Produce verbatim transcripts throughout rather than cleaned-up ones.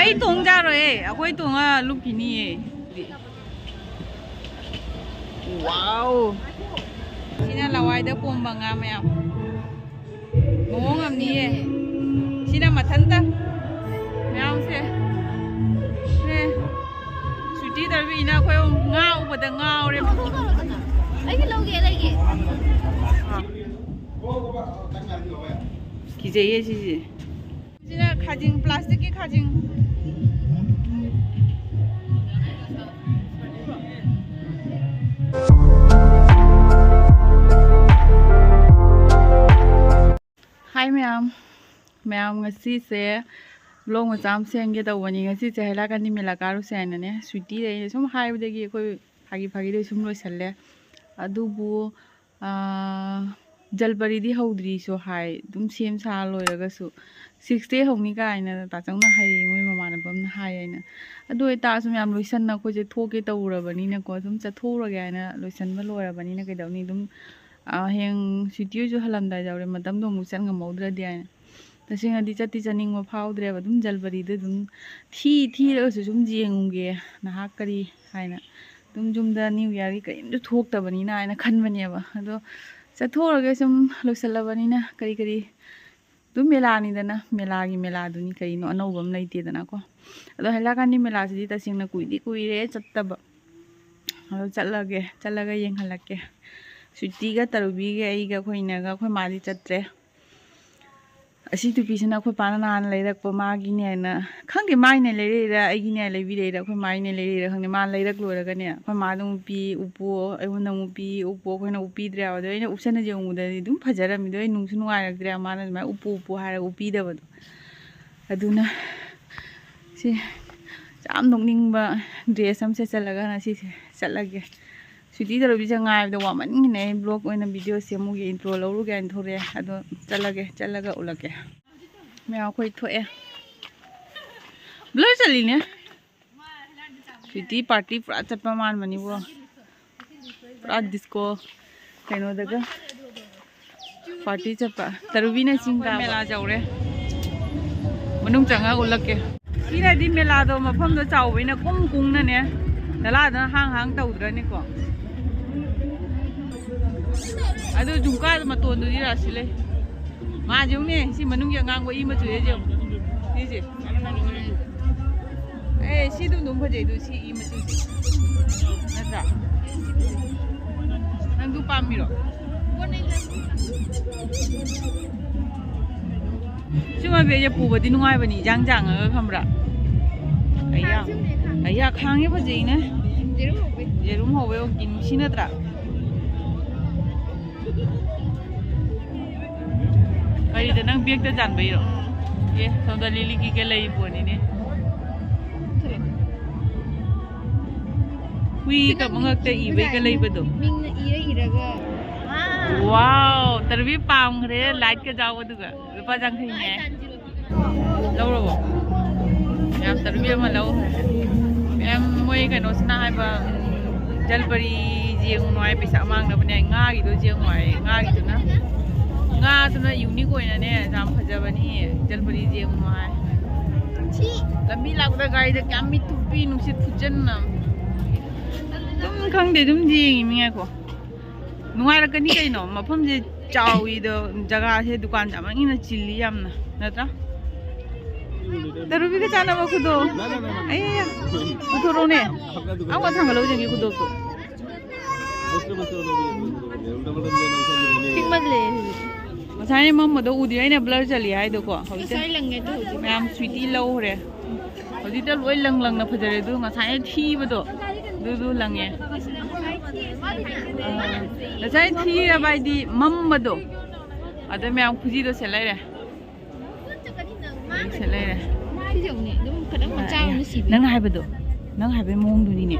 ꯑꯩ ꯇꯣꯡꯖꯥꯔꯣꯏꯌꯦ, ꯑꯩꯈꯣꯏ ꯇꯣꯡꯉ ꯂꯨꯞꯈꯤꯅꯤꯌꯦ꯫ ꯋꯥꯎ! ꯁꯤꯅ ꯂꯋꯥꯏꯗ ꯄꯣꯝꯕ ꯉꯥ ꯃꯌꯥꯝ꯫ ꯃꯑꯣꯡ ꯑꯃꯅꯤꯌꯦ꯫ ꯁꯤꯅ ꯃꯊꯟꯇ ꯃꯌꯥꯝꯁꯦ꯫ ꯁ꯭ꯋꯤꯇꯤ ꯇꯧꯕꯤꯅ ꯑꯩꯈꯣꯏ ꯉꯥ ꯎꯕꯗ ꯉꯥꯎꯔꯦ꯫ ꯑꯩꯒꯤ ꯂꯧꯒꯦ, ꯂꯩꯒꯦ꯫ ꯀꯤꯖꯩꯌꯦ ꯁꯤꯁꯦ꯫ ꯁꯤꯅ ꯈꯥꯖꯤꯡ, ꯄ꯭ꯂꯥꯁꯇꯤꯛꯀꯤ ꯈꯥꯖꯤꯡ꯫ ꯍꯥꯏ ꯃꯌꯥꯝ, ꯃꯌꯥꯝ ꯉꯁꯤꯁꯦ vlog ꯃꯆꯥ ꯑꯃ ꯁꯦꯝꯒꯦ ꯇꯧꯕꯅꯤ꯫ ꯉꯁꯤꯁꯦ ꯍꯩꯔꯥꯀꯥꯟꯗꯤ ꯃꯦꯂꯥ ꯀꯥꯔꯨꯁꯦ ꯍꯥꯏꯅꯅꯦ ꯁ꯭ꯋꯤꯇꯤꯗ ꯑꯩꯅ ꯁꯨꯝ ꯍꯥꯏꯕꯗꯒꯤ ꯑꯩꯈꯣꯏ ꯐꯥꯒꯤ ꯐꯥꯒꯤꯗꯩ ꯁꯨꯝ ꯂꯣꯏꯁꯜꯂꯦ꯫ ꯑꯗꯨꯕꯨ ꯖꯜꯄꯔꯤꯗꯤ ꯍꯧꯗ꯭ꯔꯤꯁꯨ ꯍꯥꯏ, ꯑꯗꯨꯝ ꯁꯦꯝ ꯁꯥ ꯂꯣꯏꯔꯒꯁꯨ꯫ Six day ꯍꯧꯅꯤ ꯀꯥꯏꯅ ꯇꯥꯆꯧꯅ ꯍꯥꯏꯌꯦ, ꯃꯣꯏ ꯃꯃꯥꯟꯅꯕ ꯑꯃꯅ ꯍꯥꯏ ꯍꯥꯏꯅ꯫ ꯑꯗꯨ ꯑꯣꯏꯇꯥꯔꯁꯨ ꯃꯌꯥꯝ ꯂꯣꯏꯁꯟꯅ ꯑꯩꯈꯣꯏꯁꯦ ꯊꯣꯛꯀꯦ ꯇꯧꯔꯕꯅꯤꯅꯀꯣ, ꯑꯗꯨꯝ ꯆꯠꯊꯣꯛꯎꯔꯒꯦ ꯍꯥꯏꯅ ꯂꯣꯏꯁꯟꯕ ꯂꯣꯏꯔꯕꯅꯤꯅ ꯀꯩꯗꯧꯅꯤ꯫ ꯑꯗꯨꯝ ꯍꯌꯦꯡ ꯁ꯭ꯋꯤꯇꯤ ꯍꯣꯏꯁꯨ ꯍꯜꯂꯝꯗꯥꯏ ꯌꯧꯔꯦ, ꯃꯇꯝꯗꯣ ꯑꯃꯨꯛ ꯆꯠ ꯉꯝꯍꯧꯗ꯭ꯔꯗꯤ ꯍꯥꯏꯅ꯫ ꯇꯁꯦꯡꯅꯗꯤ ꯆꯠꯇꯤ ꯆꯠꯅꯤꯡꯕ ꯐꯥꯎꯗ꯭ꯔꯦꯕ, ꯑꯗꯨꯝ ꯖꯜꯄꯔꯤꯗꯨ ꯑꯗꯨꯝ ꯊꯤ ꯊꯤꯔꯒꯁꯨ ꯁꯨꯝ ꯌꯦꯡꯉꯨꯒꯦ ꯅꯍꯥꯛ ꯀꯔꯤ ꯍꯥꯏꯅ꯫ ꯑꯗꯨꯝ ꯌꯨꯝꯗ ꯅ꯭ꯌꯨ ꯌꯥꯔꯒꯤ ꯀꯔꯤꯝꯇ ꯊꯣꯛꯇꯕꯅꯤꯅ ꯍꯥꯏꯅ ꯈꯟꯕꯅꯦꯕ꯫ ꯑꯗꯣ ꯆꯠꯊꯣꯛꯎꯔꯒꯦ, ꯁꯨꯝ ꯂꯣꯏꯁꯜꯂꯕꯅꯤꯅ ꯀꯔꯤ ꯀꯔꯤ ꯑꯗꯨꯝ ꯃꯦꯂꯥꯅꯤꯗꯅ, ꯃꯦꯂꯥꯒꯤ ꯃꯦꯂꯥꯗꯨꯅꯤ, ꯀꯔꯤꯅꯣ ꯑꯅꯧꯕ ꯑꯃ ꯂꯩꯇꯦꯗꯅꯀꯣ꯫ ꯑꯗꯣ ꯍꯩꯔꯥꯀꯥꯟꯗꯤ ꯃꯦꯂꯥꯁꯤꯗꯤ ꯇꯁꯦꯡꯅ ꯀꯨꯏꯗꯤ ꯀꯨꯏꯔꯦ ꯆꯠꯇꯕ꯫ ꯑꯗꯣ ꯆꯠꯂꯒꯦ, ꯆꯠꯂꯒ ꯌꯦꯡꯍꯜꯂꯛꯀꯦ꯫ ꯁ꯭ꯋꯤꯇꯤꯒ ꯇꯔꯨꯕꯤꯒ ꯑꯩꯒ ꯑꯩꯈꯣꯏ ꯏꯅꯒ ꯑꯩꯈꯣꯏ ꯃꯥꯗꯤ ꯆꯠꯇ꯭ꯔꯦ꯫ ꯑꯁꯤ ꯇꯨꯄꯤꯁꯤꯅ ꯑꯩꯈꯣꯏ ꯄꯥꯅ ꯅꯍꯥꯟ ꯂꯩꯔꯛꯄ, ꯃꯥꯒꯤꯅꯦꯅ꯫ ꯈꯪꯗꯦ, ꯃꯥꯏꯅꯦ ꯂꯩꯔꯛꯏꯔꯥ ꯑꯩꯒꯤꯅꯦ ꯂꯩꯕꯤꯔꯛꯏꯔꯥ, ꯑꯩꯈꯣꯏ ꯃꯥꯏꯅꯦ ꯂꯩꯔꯛꯏꯔꯥ ꯈꯪꯗꯦ꯫ ꯃꯥ ꯂꯩꯔꯛ ꯂꯣꯏꯔꯒꯅꯦ ꯑꯩꯈꯣꯏ ꯃꯥꯗ ꯑꯃꯨꯛ ꯄꯤ, ꯎꯞꯄꯣ, ꯑꯩꯉꯣꯟꯗ ꯑꯃꯨꯛ ꯄꯤ, ꯎꯞꯄꯣ, ꯑꯩꯈꯣꯏꯅ ꯎꯞꯄꯤꯗ꯭ꯔꯦꯕ꯫ ꯑꯗꯣ ꯑꯩꯅ ꯎꯞꯁꯟꯅꯁꯦ ꯌꯦꯡꯉꯨꯗꯗꯤ ꯑꯗꯨꯝ ꯐꯖꯔꯝꯃꯤꯗꯣ, ꯑꯩ ꯅꯨꯡꯁꯨ ꯅꯨꯡꯉꯥꯏꯔꯛꯇ꯭ꯔꯦ, ꯃꯥꯅ ꯑꯗꯨꯃꯥꯏꯅ ꯎꯞꯄꯨ ꯎꯞꯄꯨ ꯍꯥꯏꯔꯒ ꯎꯞꯄꯤꯗꯕꯗꯣ꯫ ꯑꯗꯨꯅ ꯁꯤ ꯌꯥꯝ ꯅꯣꯛꯅꯤꯡꯕ ꯗ꯭ꯔꯦꯁ ꯑꯃ ꯁꯦꯠꯆꯜꯂꯒ ꯉꯁꯤꯁꯦ ꯆꯠꯂꯒꯦ꯫ ꯁ꯭ꯋꯤꯇꯤ ꯇꯧꯔꯕꯤꯁꯦ ꯉꯥꯏꯕꯗ ꯋꯥꯃꯟꯒꯤꯅꯦ꯫ ꯑꯩ ꯕ꯭ꯂꯣꯛ ꯑꯣꯏꯅ ꯚꯤꯗꯤꯑꯣ ꯁꯦꯝꯃꯨꯒꯦ, ꯏꯟꯇ꯭ꯔꯣ ꯂꯧꯔꯨꯒꯦ ꯍꯥꯏꯅ ꯊꯣꯛꯂꯛꯑꯦ꯫ ꯑꯗꯣ ꯆꯠꯂꯒꯦ, ꯆꯠꯂꯒ ꯎꯠꯂꯛꯀꯦ꯫ ꯃꯌꯥꯝ ꯑꯩꯈꯣꯏ ꯊꯣꯛꯑꯦ꯫ ꯕ꯭ꯂꯔ ꯆꯠꯂꯤꯅꯦ꯫ ꯁ꯭ꯋꯤꯇꯤ ꯄꯥꯔꯇꯤ ꯄꯨꯔꯥ ꯆꯠꯄ ꯃꯥꯟꯕꯅꯤꯕꯣ꯫ ꯄꯨꯔꯥ ꯗꯤꯁꯀꯣ ꯀꯩꯅꯣꯗꯒ ꯄꯥꯔꯇꯤ ꯆꯠꯄ꯫ ꯇꯔꯨꯕꯤꯅ ꯆꯤꯡ ꯀꯥꯕ꯫ ꯃꯦꯂꯥ ꯌꯧꯔꯦ꯫ ꯃꯅꯨꯡ ꯆꯪꯉꯒ ꯎꯠꯂꯛꯀꯦ꯫ ꯁꯤꯅꯗꯤ ꯃꯦꯂꯥꯗꯣ ꯃꯐꯝꯗꯣ ꯆꯥꯎꯕꯅꯤꯅ ꯀꯨꯡ ꯀꯨꯡꯅꯅꯦ, ꯅꯂꯥꯗꯨꯅ ꯍꯥꯡ ꯍꯥꯡ ꯇꯧꯗ꯭ꯔꯅꯤꯀꯣ꯫ ꯑꯗꯨ ꯖꯨꯝꯀꯥ ꯃꯇꯣꯟꯗꯨꯗꯤ ꯔꯥꯁꯤ ꯂꯩ꯫ ꯃꯥꯁꯦ ꯌꯦꯡꯉꯨꯅꯦ, ꯁꯤ ꯃꯅꯨꯡꯒꯤ ꯑꯉꯥꯡꯕ ꯏ ꯃꯆꯨꯁꯦ ꯌꯦꯡꯉꯨ꯫ ꯁꯤꯁꯦ꯫ ꯑꯦ, ꯁꯤꯗꯨ ꯑꯗꯨꯝ ꯐꯖꯩꯗꯨ, ꯁꯤ ꯏ ꯃꯆꯨꯁꯦ꯫ ꯅꯠꯇ꯭ꯔꯥ? ꯅꯪꯗꯨ ꯄꯥꯝꯃꯤꯔꯣ? ꯁꯤꯒꯨꯝꯕ ꯕꯦꯒꯁꯦ ꯄꯨꯕꯗꯤ ꯅꯨꯡꯉꯥꯏꯕꯅꯤ, ꯏꯟꯖꯥꯡ ꯆꯥꯡꯉꯒ ꯈꯪꯕ꯭ꯔꯥ? ꯑꯩꯌꯥ, ꯑꯩꯌꯥ, ꯈꯥꯡꯉꯦ ꯐꯖꯩꯅꯦ꯫ ꯌꯦꯔꯨꯝ ꯍꯧꯕꯩ꯫ ꯌꯦꯔꯨꯝ ꯍꯧꯕꯩ ꯑꯣ ꯀꯤꯅꯤ ꯁꯤ ꯅꯠꯇ꯭ꯔꯥ? ꯀꯔꯤꯗ ꯅꯪ ꯕꯦꯒꯇ ꯆꯥꯟꯕꯩꯔꯣ? ꯑꯦ, ꯁꯣꯝꯗ ꯂꯤꯂꯤ ꯀꯩꯀꯩ ꯂꯩ ꯄꯣꯠꯅꯤꯅꯦ꯫ ꯍꯨꯏꯒ ꯃꯉꯛꯇ ꯏꯕꯩꯒ ꯂꯩꯕꯗꯣ꯫ ꯃꯤꯡꯅ ꯏꯔ ꯏꯔꯒ꯫ ꯋꯥꯎ, ꯇꯔꯨꯕꯤ ꯄꯥꯝꯈ꯭ꯔꯦ, ꯂꯥꯏꯠꯀ ꯌꯥꯎꯕꯗꯨꯒ꯫ ꯂꯨꯄꯥ ꯌꯥꯡꯈꯩꯅꯦ꯫ ꯂꯧꯔꯕꯣ? ꯃꯌꯥꯝ ꯇꯔꯨꯕꯤ ꯑꯃ ꯂꯧꯈ꯭ꯔꯦ꯫ ꯃꯌꯥꯝ ꯃꯣꯏ ꯀꯩꯅꯣꯁꯤꯅ ꯍꯥꯏꯕ, ꯖꯜꯄꯔꯤ ꯌꯦꯡꯉꯨ ꯍꯥꯏ, ꯄꯩꯁꯥ ꯃꯥꯡꯅꯕꯅꯦ꯫ ꯉꯥꯒꯤꯗꯣ ꯌꯦꯡꯉꯨ ꯍꯥꯏ, ꯉꯥꯒꯤꯗꯨꯅ꯫ ꯉꯥꯗꯨꯅ ꯌꯨꯅꯤꯛ ꯑꯣꯏꯅꯅꯦ, ꯌꯥꯝ ꯐꯖꯕꯅꯤ꯫ ꯖꯜꯄꯔꯤ ꯌꯦꯡꯉꯨ ꯍꯥꯏ꯫ ꯂꯝꯕꯤ ꯂꯥꯛꯄꯗ ꯒꯥꯔꯤꯗ ꯀꯌꯥꯝ ꯃꯤ ꯊꯨꯞꯄꯤ, ꯅꯨꯡꯁꯤꯠ ꯐꯨꯖꯟꯅ꯫ ꯑꯗꯨꯝ ꯈꯪꯗꯦ, ꯑꯗꯨꯝ ꯌꯦꯡꯉꯤꯃꯤ꯫ ꯉꯥꯏꯈꯣ꯫ ꯅꯨꯡꯉꯥꯏꯔꯛꯀꯅꯤ ꯀꯩꯅꯣ, ꯃꯐꯝꯁꯦ ꯆꯥꯎꯋꯤꯗꯣ, ꯖꯒꯥꯁꯦ ꯗꯨꯀꯥꯟ ꯆꯥꯃꯟꯒꯤꯅ ꯆꯤꯜꯂꯤ ꯌꯥꯝꯅ, ꯅꯠꯇ꯭ꯔꯥ? ꯇꯔꯨꯕꯤꯒ ꯆꯥꯟꯅꯕ ꯈꯨꯗꯣꯞ꯫ ꯑꯩ ꯄꯨꯊꯣꯔꯛꯎꯅꯦ꯫ ꯑꯃꯨꯛ ꯊꯥꯡꯒꯠꯂꯧ ꯌꯦꯡꯒꯦ ꯈꯨꯗꯣꯞꯇꯣ꯫ ꯄꯤꯛꯃꯜꯂꯦ꯫ ꯉꯁꯥꯏ ꯃꯝꯕꯗꯣ ꯎꯗꯦ, ꯑꯩꯅ ꯕ꯭ꯂꯔ ꯆꯠꯂꯤ ꯍꯥꯏꯗꯣꯀꯣ꯫ ꯍꯧꯖꯤꯛꯇ ꯉꯁꯥꯏ ꯂꯪꯉꯦ ꯑꯗꯣ ꯍꯧꯖꯤꯛ ꯃꯌꯥꯝ ꯁ꯭ꯋꯤꯇꯤ ꯂꯧꯈ꯭ꯔꯦ꯫ ꯍꯧꯖꯤꯛꯇ ꯂꯣꯏ ꯂꯪ ꯂꯪꯅ ꯐꯖꯔꯦ꯫ ꯑꯗꯨ ꯉꯁꯥꯏ ꯊꯤꯕꯗꯣ ꯑꯗꯨꯗꯨ ꯂꯪꯉꯦ꯫ ꯑꯥ, ꯉꯁꯥꯏ ꯊꯤꯔꯕ ꯍꯥꯏꯗꯤ ꯃꯝꯕꯗꯣ, ꯑꯗ ꯃꯌꯥꯝ ꯈꯨꯖꯤꯗꯣ ꯁꯦꯠ ꯂꯩꯔꯦ꯫ ꯁꯦꯠ ꯂꯩꯔꯦ꯫ ꯅꯪꯅ ꯍꯥꯏꯕꯗꯣ, ꯅꯪ ꯍꯥꯏꯕꯒꯤ ꯃꯑꯣꯡꯗꯨꯅꯤꯅꯦ꯫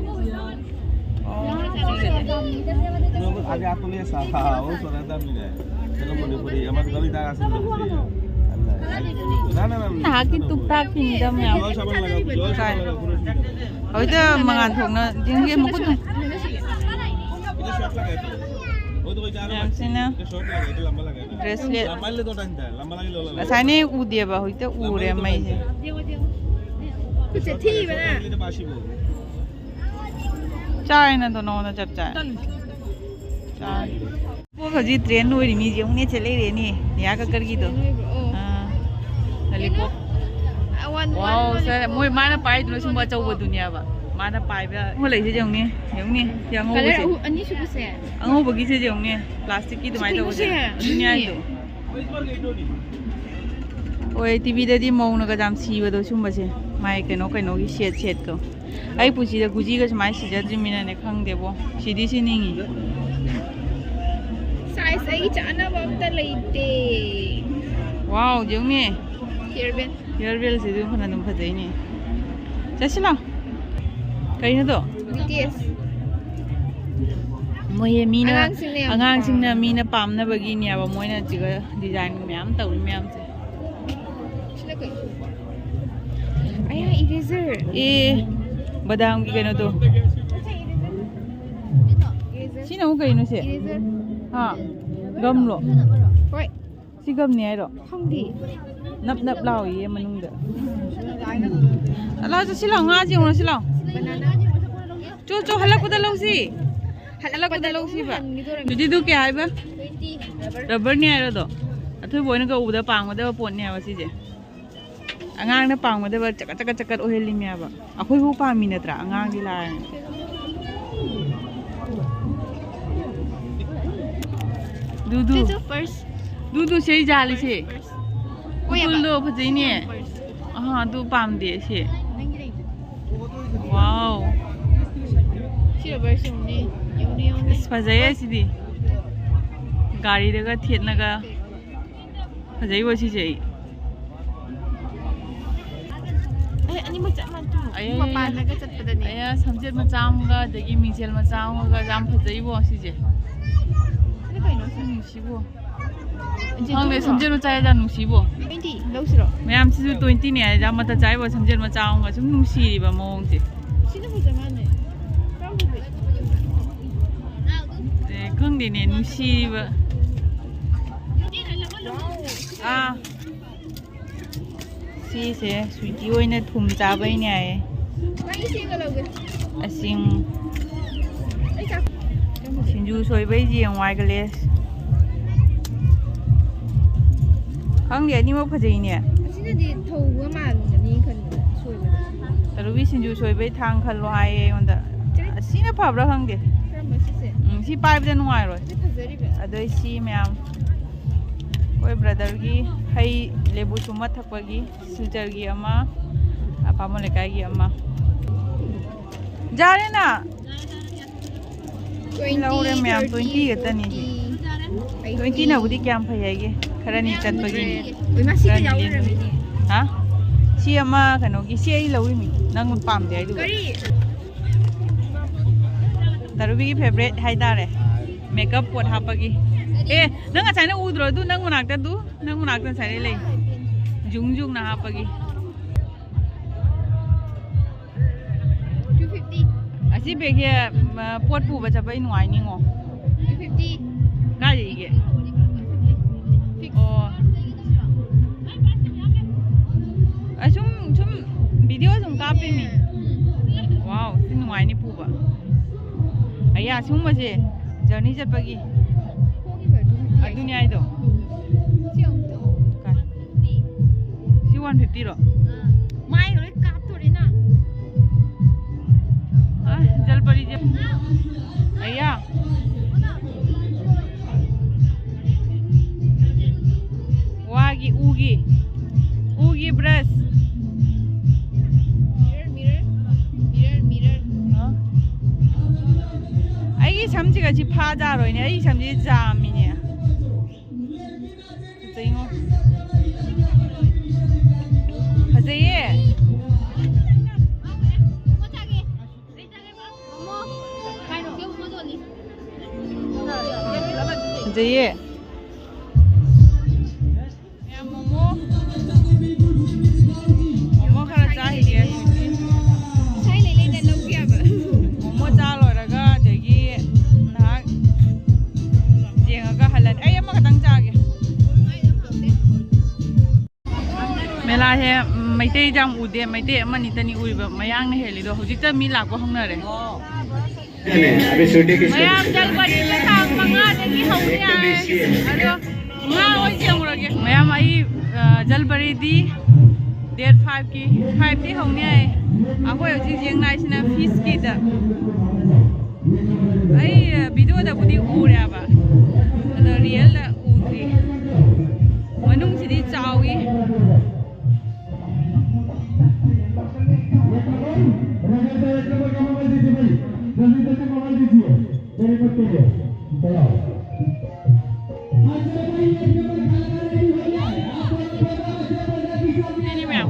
ꯅꯍꯥꯛꯀꯤ ꯇꯨꯛ ꯇꯥꯛꯀꯤꯅꯤꯗ ꯃꯌꯥꯝ꯫ ꯍꯧꯖꯤꯛꯇ ꯃꯉꯥꯟ ꯊꯣꯛꯅ ꯌꯦꯡꯒꯦ ꯃꯈꯨꯠꯇꯣ꯫ ꯃꯌꯥꯝꯁꯤꯅ ꯕ꯭ꯔꯦꯁꯂꯦꯠ꯫ ꯉꯁꯥꯏꯅꯦ ꯎꯗꯦꯕ, ꯍꯧꯖꯤꯛꯇ ꯎꯔꯦ ꯃꯩꯁꯦ꯫ ꯈꯨꯠꯁꯦ ꯊꯤꯕꯅ꯫ ꯆꯥꯔꯦ ꯅꯪꯗꯣ, ꯅꯉꯣꯟꯗ ꯆꯞ ꯆꯥꯔꯦ꯫ ꯆꯥꯔꯦ꯫ ꯄꯣꯛ ꯍꯧꯖꯤꯛ ꯇ꯭ꯔꯦꯟ ꯑꯣꯏꯔꯤ ꯃꯤꯁꯦ ꯑꯃꯨꯛꯅꯦ ꯆꯦ ꯂꯩꯔꯦꯅꯦ꯫ ꯅꯤꯌꯥ ꯀꯀꯔꯒꯤꯗꯣ꯫ ꯇ꯭ꯔꯦꯟ ꯑꯣꯏꯕ꯭ꯔꯣ? ꯑꯣ꯫ ꯑꯥ꯫ ꯂꯣꯂꯤꯄꯣꯞ꯫ ꯑ, ꯋꯥꯟ, ꯋꯥꯟ ꯋꯥꯎ, ꯁꯥꯔ, ꯂꯣꯂꯤꯄꯣꯞ꯫ ꯃꯣꯏ ꯃꯥꯅ ꯄꯥꯏꯗꯨꯅ ꯁꯨꯝꯕ ꯑꯆꯧꯕꯗꯨꯅꯦꯕ꯫ ꯃꯥꯅ ꯄꯥꯏꯕ꯫ ꯑꯃ ꯂꯩꯁꯦ ꯌꯦꯡꯉꯨꯅꯦ꯫ ꯌꯦꯡꯉꯨꯅꯦ꯫ ꯁꯤ ꯑꯉꯧꯕꯁꯦ꯫ ꯀꯂꯔ ꯑꯍꯨ-, ꯑꯅꯤ ꯁꯨꯕꯁꯦ꯫ ꯑꯉꯧꯕꯒꯤꯁꯦ ꯌꯦꯡꯉꯨꯅꯦ꯫ ꯄ꯭ꯂꯥꯁꯇꯤꯛꯀꯤ ꯑꯗꯨꯃꯥꯏꯅ ꯀꯩꯅꯣꯁꯦ? ꯇꯧꯕꯁꯦ꯫ ꯑꯗꯨꯅꯦ ꯍꯥꯏꯗꯣ꯫ ꯍꯣꯏ, ꯇꯤꯚꯤꯗꯗꯤ ꯃꯧꯅꯒ ꯌꯥꯝ ꯁꯤꯕꯗꯣ ꯁꯨꯝꯕꯁꯦ꯫ ꯃꯥꯏ ꯀꯩꯅꯣ ꯀꯩꯅꯣꯒꯤ ꯁꯦꯠ ꯁꯦꯠꯇꯣ꯫ ꯑꯩ ꯄꯨꯟꯁꯤꯗ ꯒꯨꯖꯤꯒ ꯁꯨꯃꯥꯏꯅ ꯁꯤꯖꯗ꯭ꯔꯤꯃꯤꯅꯅꯦ ꯈꯪꯗꯦꯕꯣ꯫ ꯁꯤꯗꯤ ꯁꯤꯅꯤꯡꯉꯤ꯫ ꯁꯥꯏꯖ ꯑꯩꯒꯤ ꯆꯥꯅꯕ ꯑꯝꯇ ꯂꯩꯇꯦ꯫ ꯋꯥꯎ, ꯌꯦꯡꯉꯨꯅꯦ꯫ ꯍꯤꯌꯔ ꯕꯦꯟ꯫ ꯍꯤꯌꯔ ꯕꯦꯜꯁꯤꯁꯨ ꯐꯅ ꯑꯗꯨꯝ ꯐꯖꯩꯅꯦ꯫ ꯆꯠꯁꯤ ꯂꯥꯎ꯫ ꯀꯩꯅꯣꯗꯣ? ꯕꯤ ꯇꯤ ꯑꯦꯁ꯫ ꯃꯣꯏ ꯃꯤꯅ, ꯑꯉꯥꯡꯁꯤꯡꯅ ꯌꯥꯝ ꯑꯉꯥꯡꯁꯤꯡꯅ ꯄꯥꯝ- ꯃꯤꯅ ꯄꯥꯝꯅꯕꯒꯤꯅꯦꯕ ꯃꯣꯏꯅ ꯁꯤꯒ ꯗꯤꯖꯥꯏꯟ ꯃꯌꯥꯝ ꯇꯧꯔꯤ ꯃꯌꯥꯝꯁꯦ꯫ ꯁꯤꯅ ꯀꯩ? ꯑꯌꯥ, ꯏꯔꯦꯖꯔ꯫ ꯑꯦ, ꯕꯗꯥꯝꯒꯤ ꯀꯩꯅꯣꯗꯣ꯫ ꯏꯔꯦꯖꯔ꯫ ꯁꯤꯅ ꯑꯃꯨꯛ ꯀꯩꯅꯣ ꯁꯦ? ꯏꯔꯦꯖꯔ꯫ ꯍꯥ? ꯒꯝꯂꯣ? ꯍꯣꯏ꯫ ꯁꯤ ꯒꯝꯅꯤ ꯍꯥꯏꯔꯣ? ꯈꯪꯗꯦ꯫ ꯅꯞ ꯅꯞ ꯂꯥꯎꯏꯌꯦ ꯃꯅꯨꯡꯗ꯫ ꯂꯥꯛꯑꯣ, ꯆꯠꯁꯤ ꯂꯥꯛꯑꯣ, ꯉꯥꯁꯦ ꯌꯦꯡꯉꯨꯔꯁꯤ ꯂꯥꯛꯑꯣ꯫ ꯕꯅꯥꯅꯥ꯫ ꯆꯣ, ꯆꯣ, ꯍꯜꯂꯛꯄꯗ ꯂꯧꯁꯤ꯫ ꯍꯜꯂꯛꯄꯗ ꯂꯧꯁꯤꯕ꯫ ꯍꯟꯈꯤꯗꯣꯔꯝꯅꯤ꯫ ꯑꯗꯨꯗꯤ ꯑꯗꯨ ꯀꯌꯥ ꯍꯥꯏꯕ? ꯇ꯭ꯋꯦꯟꯇꯤ꯫ ꯔꯕꯔꯅꯤ ꯍꯥꯏꯔꯣ ꯑꯗꯣ? ꯑꯊꯣꯏꯕ ꯍꯣꯏꯅꯒ ꯎꯕꯗ ꯄꯥꯝꯒꯗꯕ ꯄꯣꯠꯅꯦ ꯍꯥꯏꯕ ꯁꯤꯁꯦ꯫ ꯑꯉꯥꯡꯅ ꯄꯥꯝꯒꯗꯕ ꯆꯀꯠ ꯆꯀꯠ ꯆꯀꯠ ꯑꯣꯏꯍꯜꯂꯤꯃꯦꯕ꯫ ꯑꯩꯈꯣꯏꯕꯨ ꯄꯥꯝꯃꯤ ꯅꯠꯇ꯭ꯔꯥ? ꯑꯉꯥꯡꯗꯤ ꯂꯥꯏꯔꯅ꯫ ꯗꯨꯗꯨ꯫ ꯁꯤꯁꯨ ꯄꯔꯁ꯫ ꯗꯨꯗꯨ ꯁꯤ ꯑꯩ ꯖꯥꯜꯂꯤꯁꯦ꯫ Purse, purse. ꯀꯣꯏ ꯍꯥꯏꯕ? ꯄꯨꯇꯨꯜꯗꯣ ꯐꯖꯩꯅꯦ꯫ ꯄꯔꯁ꯫ ꯑꯍꯥ, ꯑꯗꯨ ꯄꯥꯝꯗꯦ ꯁꯤ꯫ ꯅꯪꯒꯤ ꯂꯩꯗꯨ꯫ ꯋꯥꯎ꯫ ꯁꯤ ꯔꯕꯔꯁꯤ ꯌꯦꯡꯉꯨꯅꯦ꯫ ꯌꯦꯡꯉꯨꯅꯦ, ꯌꯦꯡꯉꯨꯅꯦ꯫ ꯑꯁ, ꯐꯖꯩꯌꯦ ꯁꯤꯗꯤ꯫ ꯒꯥꯔꯤꯗꯒ ꯊꯦꯠꯅꯒ꯫ ꯐꯖꯩꯕꯣ ꯁꯤꯁꯦ ꯑꯩ꯫ ꯑꯦ, ꯑꯅꯤꯃꯛ ꯆꯞ ꯃꯥꯟꯅ ꯇꯣꯡꯉꯣ꯫ ꯑꯌꯥ, ꯃꯄꯥꯟꯗꯒ ꯆꯠꯄꯗꯅꯦ꯫ ꯑꯌꯥ, ꯁꯝꯖꯦꯠ ꯃꯆꯥ ꯑꯃꯒ ꯑꯗꯒꯤ ꯃꯤꯡꯁꯦꯜ ꯃꯆꯥ ꯑꯃꯒ ꯌꯥꯝ ꯐꯖꯩꯕꯣ ꯁꯤꯁꯦ꯫ ꯁꯤꯅ ꯀꯩꯅꯣ ꯁꯤ? ꯎꯝ, ꯁꯤꯕꯨ꯫ ꯖꯦꯇꯨꯝꯂꯣ? ꯈꯪꯗꯦ, ꯁꯝꯖꯦꯠ ꯃꯆꯥ ꯌꯥꯝ ꯅꯨꯡꯁꯤꯕꯣ꯫ ꯇ꯭ꯋꯦꯟꯇꯤ ꯂꯧꯁꯤꯔꯣ? ꯃꯌꯥꯝꯁꯤꯁꯨ ꯇ꯭ꯋꯦꯟꯇꯤꯅꯦ ꯍꯥꯏꯗ, ꯃꯇꯝ ꯆꯥꯏꯕꯣ ꯁꯝꯖꯦꯠ ꯃꯆꯥ ꯑꯃꯒ ꯁꯨꯝ ꯅꯨꯡꯁꯤꯔꯤꯕ ꯃꯑꯣꯡꯁꯦ꯫ ꯁꯤꯅ ꯐꯖ ꯃꯥꯜꯂꯦ꯫ ꯀꯔꯝꯕ ꯐꯖꯩ? ꯑꯦ, ꯈꯪꯗꯦꯅꯦ, ꯅꯨꯡꯁꯤꯔꯤꯕ꯫ ꯋꯥꯎ꯫ ꯑꯥ꯫ ꯁꯤ ꯁꯤꯁꯦ ꯁ꯭ꯋꯤꯇꯤ ꯑꯣꯏꯅ ꯊꯨꯝ ꯆꯥꯕꯩꯅꯦ ꯍꯥꯏꯌꯦ꯫ ꯑꯩ ꯏꯁꯤꯡꯒ ꯂꯧꯒꯦ꯫ ꯑꯁꯤꯡ ꯑꯩ ꯆꯥꯛ ꯁꯤꯡꯖꯨ ꯁꯣꯏꯕꯩꯁꯦ ꯌꯦꯡꯉꯨ ꯍꯥꯏꯒꯂꯦꯁ꯫ ꯈꯪꯗꯦ, ꯑꯅꯤꯃꯛ ꯐꯖꯩꯅꯦ꯫ ꯑꯁꯤꯅꯗꯤ ꯊꯧꯕ ꯃꯥꯟꯒꯅꯤ ꯈꯟꯕꯗ ꯁꯣꯏꯕꯗ꯫ ꯇꯔꯨꯕꯤ ꯁꯤꯡꯖꯨ ꯁꯣꯏꯕꯩ ꯊꯥꯡ ꯈꯜꯂꯣ ꯍꯥꯏꯌꯦ ꯑꯩꯉꯣꯟꯗ꯫ ꯑꯁꯤꯅ ꯐꯕ꯭ꯔꯥ ꯈꯪꯗꯦ꯫ ꯀꯔꯝꯕ ꯁꯤꯁꯦ? ꯎꯝ, ꯁꯤ ꯄꯥꯏꯕꯗ ꯅꯨꯡꯉꯥꯏꯔꯣꯏ꯫ ꯁꯤ ꯐꯖꯔꯤꯕ꯫ ꯑꯗꯩ ꯁꯤ ꯃꯌꯥꯝ ꯑꯩꯈꯣꯏ ꯕ꯭ꯔꯗꯔꯒꯤ ꯍꯩ ꯂꯦꯕꯨ ꯁꯨꯝꯕ ꯊꯛꯄꯒꯤ ꯁꯤꯜꯆꯔꯒꯤ ꯑꯃ, ꯑꯄꯥꯝꯕ ꯂꯩꯀꯥꯏꯒꯤ ꯑꯃ꯫ ꯖꯥꯔꯦꯅ ꯂꯧꯔꯦ ꯃꯌꯥꯝ, twenty ꯈꯛꯇꯅꯤ꯫ Twenty ꯅꯕꯨꯗꯤ ꯀꯌꯥꯝ ꯐꯩ ꯍꯥꯏꯒꯦ? ꯈꯔꯅꯤ ꯆꯠꯄꯒꯤ꯫ ꯃꯁꯤꯒ ꯌꯥꯎꯔꯝꯃꯤꯅꯦ꯫ ꯍꯥ? ꯁꯤ ꯑꯃ ꯀꯩꯅꯣꯒꯤ, ꯁꯤ ꯑꯩ ꯂꯧꯔꯤꯃꯤ, ꯅꯪ ꯄꯥꯝꯗꯦ ꯍꯥꯏꯗꯨꯒ꯫ ꯀꯔꯤ? ꯇꯔꯨꯕꯤꯒꯤ ꯐꯦꯕꯔꯦꯠ ꯍꯥꯏꯇꯥꯔꯦ, ꯃꯦꯀꯞ ꯄꯣꯠ ꯍꯥꯞꯄꯒꯤ꯫ ꯑꯦ, ꯅꯪ ꯉꯁꯥꯏꯅ ꯎꯗ꯭ꯔꯣ? ꯑꯗꯨ ꯅꯪ ꯃꯅꯥꯛꯇ, ꯑꯗꯨ ꯅꯪ ꯃꯅꯥꯛꯇ ꯉꯁꯥꯏꯗꯩ ꯂꯩ, ꯖꯨꯡ ꯖꯨꯡꯅ ꯍꯥꯞꯄꯒꯤ꯫ Two fifty꯫ ꯑꯁꯤ ꯕꯦꯒꯁꯦ, ꯃ, ꯄꯣꯠ ꯄꯨꯕ ꯆꯠꯄꯩ ꯅꯨꯡꯉꯥꯏꯅꯤꯉꯣ꯫ Two fifty꯫ ꯀꯥꯏꯗꯒꯤ? ꯑꯣ, ꯑꯁꯨꯝ ꯁꯨꯝ ꯚꯤꯗꯤꯑꯣ ꯁꯨꯝ ꯀꯥꯞꯄꯤꯃꯤ꯫ ꯋꯥꯎ, ꯁꯤ ꯅꯨꯡꯉꯥꯏꯅꯤ ꯄꯨꯕ꯫ ꯑꯌꯥ, ꯁꯤꯒꯨꯝꯕꯁꯦ ꯖꯔꯅꯤ ꯆꯠꯄꯒꯤ꯫ ꯍꯣꯡꯉꯤꯕ two fifty꯫ ꯑꯗꯨꯅꯤ ꯍꯥꯏꯗꯣ꯫ ꯁꯤ ꯑꯃꯨꯛꯇ꯫ ꯀꯥꯏ? ꯁꯤ one fifty ꯔꯣ? ꯃꯥꯏ ꯂꯣꯏ ꯀꯥꯞꯇꯣꯔꯦ ꯅꯪ꯫ ꯑ, ꯖꯜꯄꯔꯤꯁꯦ꯫ ꯑꯌꯥ꯫ ꯋꯥꯒꯤ, ꯎꯒꯤ, ꯎꯒꯤ brush. Mirror, mirror, mirror, mirror꯫ ꯑꯩꯒꯤ ꯁꯝꯁꯤꯒ ꯁꯤ ꯐꯥꯖꯥꯔꯣꯏꯅꯦ, ꯑꯩꯒꯤ ꯁꯝꯁꯤ ꯖꯥꯝꯃꯤꯅꯦ꯫ ꯐꯖꯩꯉꯣ꯫ ꯐꯖꯩꯌꯦ꯫ ꯐꯖꯩꯌꯦ꯫ ꯃꯌꯥꯝ ꯃꯣꯃꯣ, ꯃꯣꯃꯣ ꯈꯔ ꯆꯥꯈꯤꯒꯦ꯫ ꯉꯁꯥꯏ ꯂꯩ ꯂꯩꯗ ꯂꯧꯕ ꯌꯥꯕ꯫ ꯃꯣꯃꯣ ꯆꯥ ꯂꯣꯏꯔꯒ ꯑꯗꯒꯤ ꯉꯥꯏꯍꯥꯛ ꯌꯦꯡꯉꯒ ꯍꯜꯂꯅꯤ꯫ ꯑꯩ ꯑꯃꯈꯛꯇꯪ ꯆꯥꯒꯦ꯫ ꯃꯦꯂꯥꯁꯦ ꯃꯩꯇꯩ ꯌꯥꯝ ꯎꯗꯦ, ꯃꯩꯇꯩ ꯑꯃꯅꯤꯇꯅꯤ ꯎꯔꯤꯕ, ꯃꯌꯥꯡꯅ ꯍꯦꯜꯂꯤꯗꯣ꯫ ꯍꯧꯖꯤꯛꯇ ꯃꯤ ꯂꯥꯛꯄ ꯍꯧꯅꯔꯦ꯫ ꯃꯌꯥꯝ ꯖꯜꯕꯔꯤꯁꯦ ꯇꯥꯡ ꯃꯉꯥꯗꯒꯤ ꯍꯧꯅꯤ ꯍꯥꯏ꯫ ꯑꯗꯣ ꯉꯥ ꯑꯣꯏ ꯌꯦꯡꯉꯨꯔꯒꯦ꯫ ꯃꯌꯥꯝ ꯑꯩ, ꯑ, ꯖꯜꯕꯔꯤꯗꯤ ꯗꯦꯠ ꯐꯥꯏꯚꯀꯤ, ꯐꯥꯏꯚꯇꯤ ꯍꯧꯅꯤ ꯍꯥꯏ꯫ ꯑꯩꯈꯣꯏ ꯍꯧꯖꯤꯛ ꯌꯦꯡ ꯂꯥꯛꯏꯁꯤꯅ ꯐꯤꯁꯀꯤꯗ꯫ ꯑꯩ, ꯑ, ꯚꯤꯗꯤꯑꯣꯗꯕꯨꯗꯤ ꯎꯔꯦꯕ, ꯑꯗꯣ ꯔꯤꯌꯦꯜꯗ ꯎꯗ꯭ꯔꯤ꯫ ꯃꯅꯨꯡꯁꯤꯗꯤ ꯆꯥꯎꯏ꯫ ꯁꯤꯅꯤ ꯃꯌꯥꯝ꯫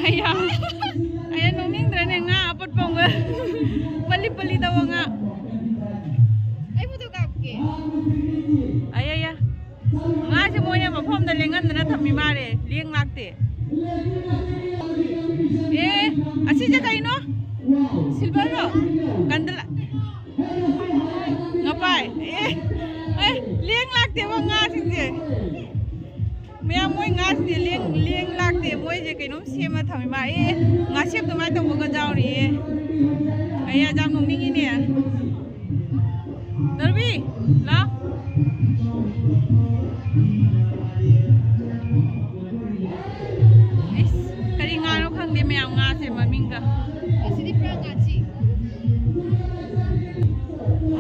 ꯑꯌꯥ, ꯑꯌꯥ, ꯅꯣꯛꯅꯤꯡꯗ꯭ꯔꯅꯦ? ꯉꯥ ꯑꯄꯠꯄ ꯑꯃꯒ ꯄꯂꯤ ꯄꯂꯤ ꯇꯧꯕ ꯉꯥ꯫ ꯑꯩ ꯐꯣꯇꯣ ꯀꯥꯞꯀꯦ꯫ ꯑꯌꯥ, ꯑꯌꯥ꯫ ꯉꯥꯁꯦ ꯃꯣꯏꯅ ꯃꯐꯝꯗ ꯂꯦꯡꯍꯟꯗꯅ ꯊꯝꯃꯤ ꯃꯥꯜꯂꯦ, ꯂꯦꯡ ꯂꯥꯛꯇꯦ꯫ ꯑꯦ, ꯑꯁꯤꯁꯦ ꯀꯩꯅꯣ? ꯁꯤꯜꯚꯔꯔꯣ? ꯀꯟꯗꯂꯥ? ꯉꯄꯥꯏ? ꯑꯦ, ꯑꯦ, ꯂꯦꯡ ꯂꯥꯛꯇꯦꯕ ꯉꯥꯁꯤꯡꯁꯦ꯫ ꯃꯌꯥꯝ ꯃꯣꯏ ꯉꯥꯁꯤꯡꯁꯦ ꯂꯦꯡ, ꯂꯦꯡ ꯂꯥꯛꯇꯦ꯫ ꯃꯣꯏꯁꯦ ꯀꯩꯅꯣꯝ ꯁꯦꯝꯃ ꯊꯝꯃꯤ ꯃꯥ꯫ ꯑꯦ, ꯉꯥꯁꯦꯞ ꯑꯗꯨꯃꯥꯏꯅ ꯇꯧꯕꯒ ꯌꯥꯎꯔꯤꯌꯦ꯫ ꯑꯩ ꯌꯥꯝ ꯅꯣꯛꯅꯤꯡꯉꯤꯅꯦ꯫ ꯗꯣꯔꯕꯤ, ꯂꯥꯎ꯫ ꯏꯁ, ꯀꯔꯤ ꯉꯥꯅꯣ ꯈꯪꯗꯦ ꯃꯌꯥꯝ, ꯉꯥꯁꯦ ꯃꯃꯤꯡꯒ꯫ ꯑꯁꯤꯗꯤ ꯄꯨꯔꯥ ꯉꯥꯆꯤꯛ꯫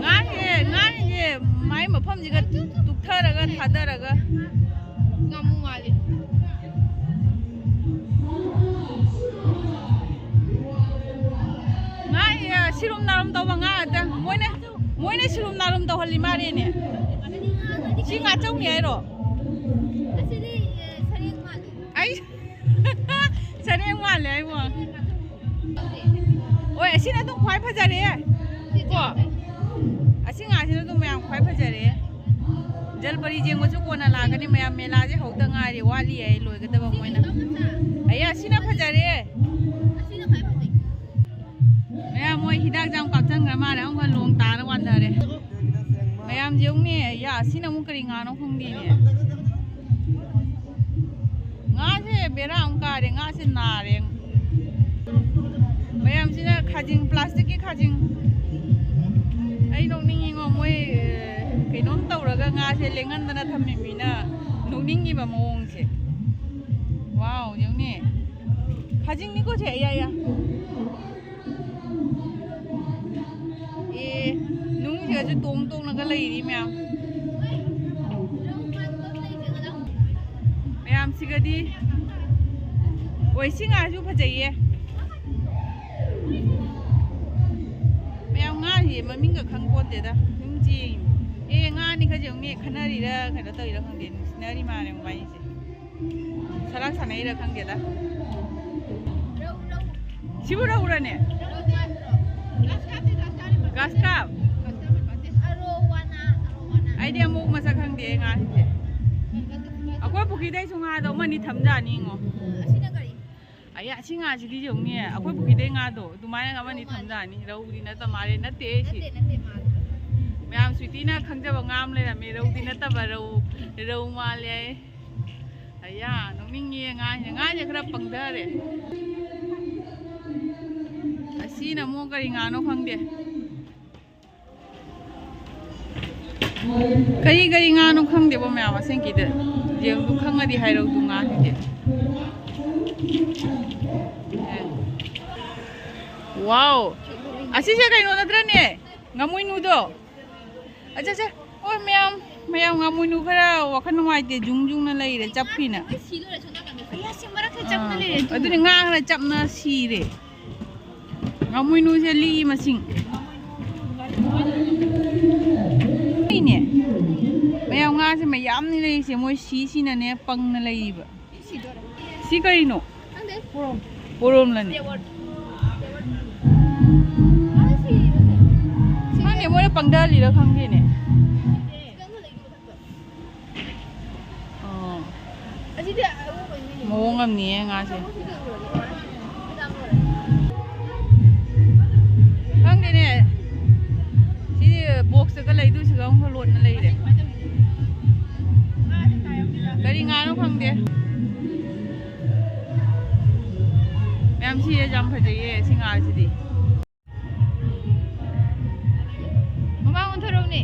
ꯉꯥꯁꯦ, ꯉꯥꯁꯤꯡꯁꯦ ꯃꯥꯏ ꯃꯐꯝꯁꯤꯒ ꯇꯨꯛꯊꯔꯒ ꯊꯥꯗꯔꯒ꯫ ꯉꯥꯃꯨ ꯃꯥꯜꯂꯤ꯫ ꯉꯥ, ꯑꯦ, ꯁꯤꯔꯨꯝ ꯅꯥꯔꯨꯝ ꯇꯧꯕ ꯉꯥ ꯉꯥꯛꯇ꯫ ꯃꯣꯏꯅ, ꯃꯣꯏꯅ ꯁꯤꯔꯨꯝ ꯅꯥꯔꯨꯝ ꯇꯧꯍꯜꯂꯤ ꯃꯥꯜꯂꯦꯅꯦ꯫ ꯁꯤ ꯉꯥꯆꯧꯅꯤ ꯍꯥꯏꯔꯣ? ꯑꯁꯤꯗꯤ, ꯑꯦ, ꯁꯔꯦꯡ ꯃꯥꯜꯂꯤ꯫ ꯑꯩ ꯁꯔꯦꯡ ꯃꯥꯜꯂꯦ ꯑꯩꯕꯨ꯫ ꯍꯣꯏ, ꯑꯁꯤꯅ ꯑꯗꯨꯝ ꯈ꯭ꯋꯥꯏ ꯐꯖꯔꯦ꯫ ꯀꯣ? ꯑꯁꯤ ꯉꯥꯁꯤꯅ ꯑꯗꯨꯝ ꯃꯌꯥꯝ ꯈ꯭ꯋꯥꯏ ꯐꯖꯔꯦ꯫ ꯖꯜꯄꯔꯤ ꯌꯦꯡꯕꯁꯨ ꯀꯣꯟꯅ ꯂꯥꯛꯀꯅꯤ ꯃꯌꯥꯝ, ꯃꯦꯂꯥꯁꯦ ꯍꯧꯗ ꯉꯥꯏꯔꯤ, ꯋꯥꯠꯂꯤ ꯍꯥꯏ ꯂꯣꯏꯒꯗꯕ ꯃꯣꯏꯅ꯫ ꯑꯌꯥ, ꯑꯁꯤꯅ ꯐꯖꯔꯦ꯫ ꯃꯌꯥꯝ ꯃꯣꯏ ꯍꯤꯗꯥꯛ ꯌꯥꯝ ꯀꯥꯞꯁꯟꯈ꯭ꯔ ꯃꯥꯜꯂꯦ, ꯑꯃꯨꯛꯀ ꯂꯣꯡ ꯇꯥꯔ ꯋꯥꯟꯊꯔꯦ꯫ ꯃꯌꯥꯝ ꯌꯦꯡꯉꯨꯅꯦ, ꯌꯥ, ꯁꯤꯅ ꯑꯃꯨꯛ ꯀꯔꯤ ꯉꯥꯅꯣ ꯈꯪꯗꯦꯅꯦ꯫ ꯉꯥꯁꯦ ꯕꯦꯔꯥ ꯑꯃꯨꯛ ꯀꯥꯔꯦ, ꯉꯥꯁꯦ ꯅꯥꯔꯦ꯫ ꯃꯌꯥꯝꯁꯤꯅ ꯈꯥꯖꯤꯡ, ꯄ꯭ꯂꯥꯁꯇꯤꯛꯀꯤ ꯈꯥꯖꯤꯡ꯫ ꯑꯩ ꯅꯣꯛꯅꯤꯡꯉꯤꯉꯣ, ꯃꯣꯏ, ꯑꯦ, ꯀꯩꯅꯣꯝ ꯇꯧꯔꯒ ꯉꯥꯁꯦ ꯂꯦꯡꯍꯟꯗꯅ ꯊꯝꯃꯤꯃꯤꯅ ꯅꯣꯛꯅꯤꯡꯉꯤꯕ ꯃꯑꯣꯡꯁꯦ꯫ ꯋꯥꯎ, ꯌꯦꯡꯉꯨꯅꯦ꯫ ꯈꯥꯖꯤꯡꯅꯤꯀꯣ ꯁꯦ, ꯑꯌꯥ, ꯑꯌꯥ꯫ ꯑꯦ, ꯅꯨꯡꯁꯤꯒꯁꯨ ꯇꯣꯡ ꯇꯣꯡꯅꯒ ꯂꯩꯔꯤ ꯃꯌꯥꯝ꯫ ꯃꯌꯥꯝꯁꯤꯒꯗꯤ꯫ ꯑꯣꯏ, ꯁꯤ ꯉꯥꯁꯨ ꯐꯖꯩꯌꯦ꯫ ꯃꯌꯥꯝ ꯉꯥꯁꯦ ꯃꯃꯤꯡꯒ ꯈꯪ ꯄꯣꯟꯇꯦꯗ꯫ ꯑꯗꯨꯝ ꯆꯦꯡ꯫ ꯑꯦ, ꯉꯥꯅꯤ ꯈꯖꯤꯛ ꯑꯃꯨꯛꯅꯦ ꯈꯟꯅꯔꯤꯔ ꯀꯩꯅꯣ ꯇꯧꯔꯤꯔ ꯈꯪꯗꯦ꯫ ꯅꯨꯡꯁꯤꯅꯔꯤ ꯃꯥꯜꯂꯦ ꯃꯕꯥꯅꯤꯁꯦ꯫ ꯁꯂꯥꯛ ꯁꯥꯟꯅꯩꯔ ꯈꯪꯗꯦꯗ꯫ ꯁꯤꯕꯨ ꯔꯧꯔꯅꯦ? ꯒ꯭ꯔꯥꯁ ꯀꯥꯞ? ꯑꯩꯗꯤ ꯑꯃꯨꯛ ꯃꯁꯛ ꯈꯪꯗꯦ ꯉꯥꯁꯤꯡꯁꯦ꯫ ꯑꯩꯈꯣꯏ ꯄꯨꯈ꯭ꯔꯤꯗꯩꯁꯨ ꯉꯥꯗꯣ ꯑꯃꯅꯤ ꯊꯝꯖꯥꯅꯤꯉꯣ꯫ ꯑꯌꯥ, ꯑꯁꯤ ꯉꯥꯁꯤꯗꯤ ꯌꯦꯡꯉꯨꯅꯦ, ꯑꯩꯈꯣꯏ ꯄꯨꯈ꯭ꯔꯤꯗꯩ ꯉꯥꯗꯣ ꯑꯗꯨꯃꯥꯏꯅ ꯑꯃꯅꯤ ꯊꯝꯖꯥꯅꯤ꯫ ꯔꯧꯗꯤ ꯅꯠꯇ ꯃꯥꯜꯂꯦ, ꯅꯠꯇꯦ ꯁꯤ꯫ ꯃꯌꯥꯝ ꯁ꯭ꯋꯤꯇꯤꯅ ꯈꯪꯖꯕ ꯉꯥ ꯑꯃ ꯂꯩꯔꯝꯃꯦ, ꯔꯧꯗꯤ ꯅꯠꯇꯕ, ꯔꯧ, ꯔꯧ ꯃꯥꯜꯂꯦ ꯍꯥꯏ꯫ ꯑꯌꯥ, ꯅꯣꯛꯅꯤꯡꯉꯦ ꯉꯥꯁꯦ꯫ ꯉꯥꯁꯦ ꯈꯔ ꯄꯪꯊꯔꯦ꯫ ꯑꯁꯤꯅ ꯑꯃꯨꯛ ꯀꯔꯤ ꯉꯥꯅꯣ ꯈꯪꯗꯦ꯫ ꯀꯔꯤ ꯀꯔꯤ ꯉꯥꯅꯣ ꯈꯪꯗꯦꯕꯣ ꯃꯌꯥꯝ, ꯑꯁꯦꯡꯀꯤꯗ꯫ ꯌꯦꯡꯗꯨ ꯈꯪꯉꯗꯤ ꯍꯥꯏꯔꯧꯗꯨ ꯉꯥꯁꯤꯡꯁꯦ꯫ ꯑꯦ꯫ ꯋꯥꯎ꯫ ꯑꯁꯤꯁꯦ ꯀꯩꯅꯣ ꯅꯠꯇ꯭ꯔꯅꯦ? ꯉꯥꯃꯨꯏꯅꯨꯗꯣ? ꯑꯠꯆꯥ, ꯑꯠꯆꯥ꯫ ꯍꯣꯏ, ꯃꯌꯥꯝ, ꯃꯌꯥꯝ ꯉꯥꯃꯨꯏꯅꯨ ꯈꯔ ꯋꯥꯈꯜ ꯅꯨꯡꯉꯥꯏꯇꯦ, ꯖꯨꯡ ꯖꯨꯡꯅ ꯂꯩꯔꯦ, ꯆꯞꯈꯤꯅ꯫ ꯑꯥ, ꯑꯗꯨꯅꯤ, ꯉꯥ ꯈꯔ ꯆꯞꯅ ꯁꯤꯔꯦ꯫ ꯉꯥꯃꯨꯏꯅꯨꯁꯦ ꯂꯤꯛꯏ ꯃꯁꯤꯡ꯫ ꯏꯅꯦ, ꯃꯌꯥꯝ ꯉꯥꯁꯦ ꯃꯌꯥꯝꯅꯤ ꯂꯩꯔꯤꯁꯦ, ꯃꯣꯏ ꯁꯤ ꯁꯤꯅꯅꯦ ꯄꯪꯅ ꯂꯩꯔꯤꯕ꯫ ꯁꯤ ꯀꯔꯤꯅꯣ? ꯄꯣꯔꯣꯝ꯫ ꯄꯣꯔꯣꯝꯂꯅꯦ? ꯈꯪꯗꯦ, ꯃꯣꯏꯅ ꯄꯪꯊꯍꯜꯂꯤꯔ ꯈꯪꯗꯦꯅꯦ꯫ ꯑꯣ꯫ ꯃꯑꯣꯡ ꯑꯃꯅꯤꯌꯦ ꯉꯥꯁꯦ꯫ ꯈꯪꯗꯦꯅꯦ꯫ ꯁꯤ ꯕꯣꯛꯁ ꯁꯤꯒ ꯂꯩꯗꯣꯏꯁꯤꯒ ꯑꯃꯨꯛ ꯂꯣꯟꯅ ꯂꯩꯔꯦ꯫ ꯀꯔꯤ ꯉꯥꯅꯣ ꯈꯪꯗꯦ꯫ ꯃꯌꯥꯝ ꯁꯤ ꯌꯥꯝ ꯐꯖꯩꯌꯦ ꯁꯤ ꯉꯥꯁꯤꯗꯤ꯫ ꯃꯃꯥ ꯑꯣꯟꯊꯣꯔꯛꯎꯅꯦ꯫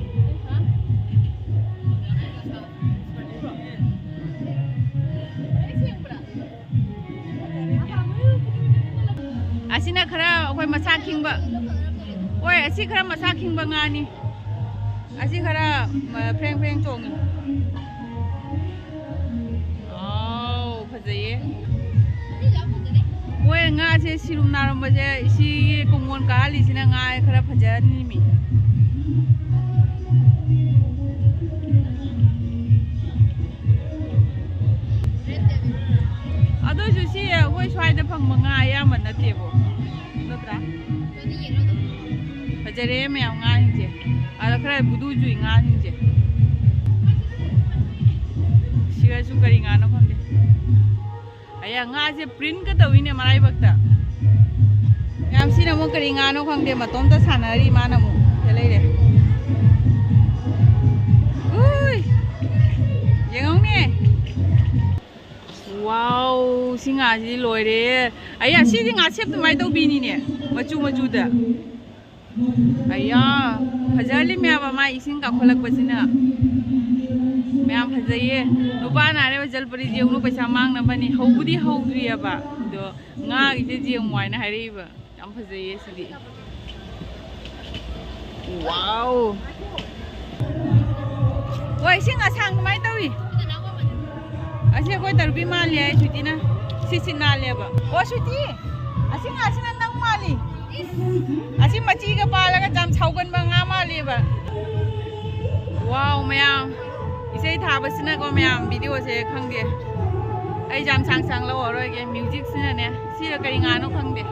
ꯑꯁꯤꯅ ꯈꯔ ꯑꯩꯈꯣꯏ ꯃꯁꯥ ꯈꯤꯡꯕ꯫ ꯍꯣꯏ, ꯑꯁꯤ ꯈꯔ ꯃꯁꯥ ꯈꯤꯡꯕ ꯉꯥꯅꯤ꯫ ꯑꯁꯤ ꯈꯔ, ꯃ, ꯐ꯭ꯔꯦꯡ ꯐ꯭ꯔꯦꯡ ꯆꯣꯡꯉꯤ꯫ ꯑꯥꯎ, ꯐꯖꯩꯌꯦ꯫ ꯃꯣꯏ ꯉꯥꯁꯦ ꯁꯤꯔꯨꯝ ꯅꯥꯔꯝꯕꯁꯦ ꯁꯤꯒꯤ ꯀꯣꯡꯒꯣꯟ ꯀꯥꯍꯜꯂꯤꯁꯤꯅ ꯉꯥ ꯈꯔ ꯐꯖꯍꯜꯂꯤꯃꯤ꯫ ꯑꯗꯨꯏꯁꯨ ꯁꯤ ꯑꯩꯈꯣꯏ ꯁ꯭ꯋꯥꯏꯗ ꯐꯪꯕ ꯉꯥ ꯑꯌꯥꯝꯕ ꯅꯠꯇꯦꯕꯣ, ꯅꯠꯇ꯭ꯔꯥ? ꯐꯖꯔꯦ ꯃꯌꯥꯝ ꯉꯥꯁꯤꯡꯁꯦ꯫ ꯑꯗ ꯈꯔ ꯕꯨꯗꯨ ꯆꯨꯏ ꯉꯥꯁꯤꯡꯁꯦ꯫ ꯁꯤꯒꯁꯨ ꯀꯔꯤ ꯉꯥꯅꯣ ꯈꯪꯗꯦ꯫ ꯑꯌꯥ, ꯉꯥꯁꯦ ꯄ꯭ꯔꯤꯟꯀ ꯇꯧꯏꯅꯦ ꯃꯔꯥꯏꯕꯛꯇ꯫ ꯃꯌꯥꯝ ꯁꯤꯅ ꯑꯃꯨꯛ ꯀꯔꯤ ꯉꯥꯅꯣ ꯈꯪꯗꯦ, ꯃꯇꯣꯝꯇ ꯁꯥꯟꯅꯔꯤ ꯃꯥꯅ ꯑꯃꯨꯛ꯫ ꯁꯤꯗ ꯂꯩꯔꯦ꯫ ꯎꯏ! ꯌꯦꯡꯉꯧꯅꯦ꯫ ꯋꯥꯎ, ꯁꯤ ꯉꯥꯁꯤꯗꯤ ꯂꯣꯏꯔꯦ꯫ ꯑꯌꯥ, ꯁꯤꯗꯤ ꯉꯥꯁꯦꯞ ꯑꯗꯨꯃꯥꯏꯅ ꯇꯧꯕꯤꯅꯤꯅꯦ, ꯃꯆꯨ ꯃꯆꯨꯗ꯫ ꯑꯌꯥ, ꯐꯖꯍꯜꯂꯤꯃꯦꯕ ꯃꯥ ꯏꯁꯤꯡ ꯀꯥꯞꯈꯠꯂꯛꯄꯁꯤꯅ꯫ ꯃꯌꯥꯝ ꯐꯖꯩꯌꯦ꯫ ꯅꯨꯄꯥꯅ ꯍꯥꯏꯔꯦꯕ, "ꯖꯜꯄꯔꯤꯁꯦ ꯌꯦꯡꯉꯨ, ꯄꯩꯁꯥ ꯃꯥꯡꯅꯕꯅꯤ"꯫ ꯍꯧꯕꯨꯗꯤ ꯍꯧꯗ꯭ꯔꯤꯑꯕ, ꯑꯗꯣ ꯉꯥꯒꯤꯁꯦ ꯌꯦꯡꯉꯨ ꯍꯥꯏꯅ ꯍꯥꯏꯔꯛꯏꯕ꯫ ꯌꯥꯝ ꯐꯖꯩꯌꯦ ꯁꯤꯗꯤ꯫ ꯋꯥꯎ! ꯍꯣꯏ, ꯏꯁꯤꯡ ꯑꯁꯥꯡ ꯀꯃꯥꯏꯅ ꯇꯧꯏ? ꯑꯁꯤ ꯑꯩꯈꯣꯏ ꯇꯔꯨꯄꯤ ꯃꯥꯜꯂꯤ ꯍꯥꯏ ꯁ꯭ꯋꯤꯇꯤꯅ꯫ ꯁꯤ ꯁꯤ ꯅꯥꯜꯂꯦꯕ꯫ ꯑꯣ, ꯁ꯭ꯋꯤꯇꯤ! ꯑꯁꯤ ꯉꯥꯁꯤꯅ ꯅꯪ ꯃꯥꯜꯂꯤ꯫ ꯑꯁꯤ ꯃꯆꯤꯒ ꯄꯥꯜꯂꯒ ꯌꯥꯝ ꯁꯥꯎꯒꯟꯕ ꯉꯥ ꯃꯥꯜꯂꯦꯕ꯫ ꯋꯥꯎ, ꯃꯌꯥꯝ꯫ ꯏꯁꯩ ꯊꯥꯕꯁꯤꯅꯀꯣ, ꯃꯌꯥꯝ, ꯚꯤꯗꯤꯑꯣꯁꯦ ꯈꯪꯗꯦ꯫ ꯑꯩ ꯌꯥꯝ ꯁꯥꯡ ꯁꯥꯡ ꯂꯧꯔꯔꯣꯏꯒꯦ꯫ ꯃ꯭ꯌꯨꯖꯤꯛꯁꯤꯅꯅꯦ꯫ ꯁꯤꯒ ꯀꯔꯤ ꯉꯥꯅꯣ ꯈꯪꯗꯦ꯫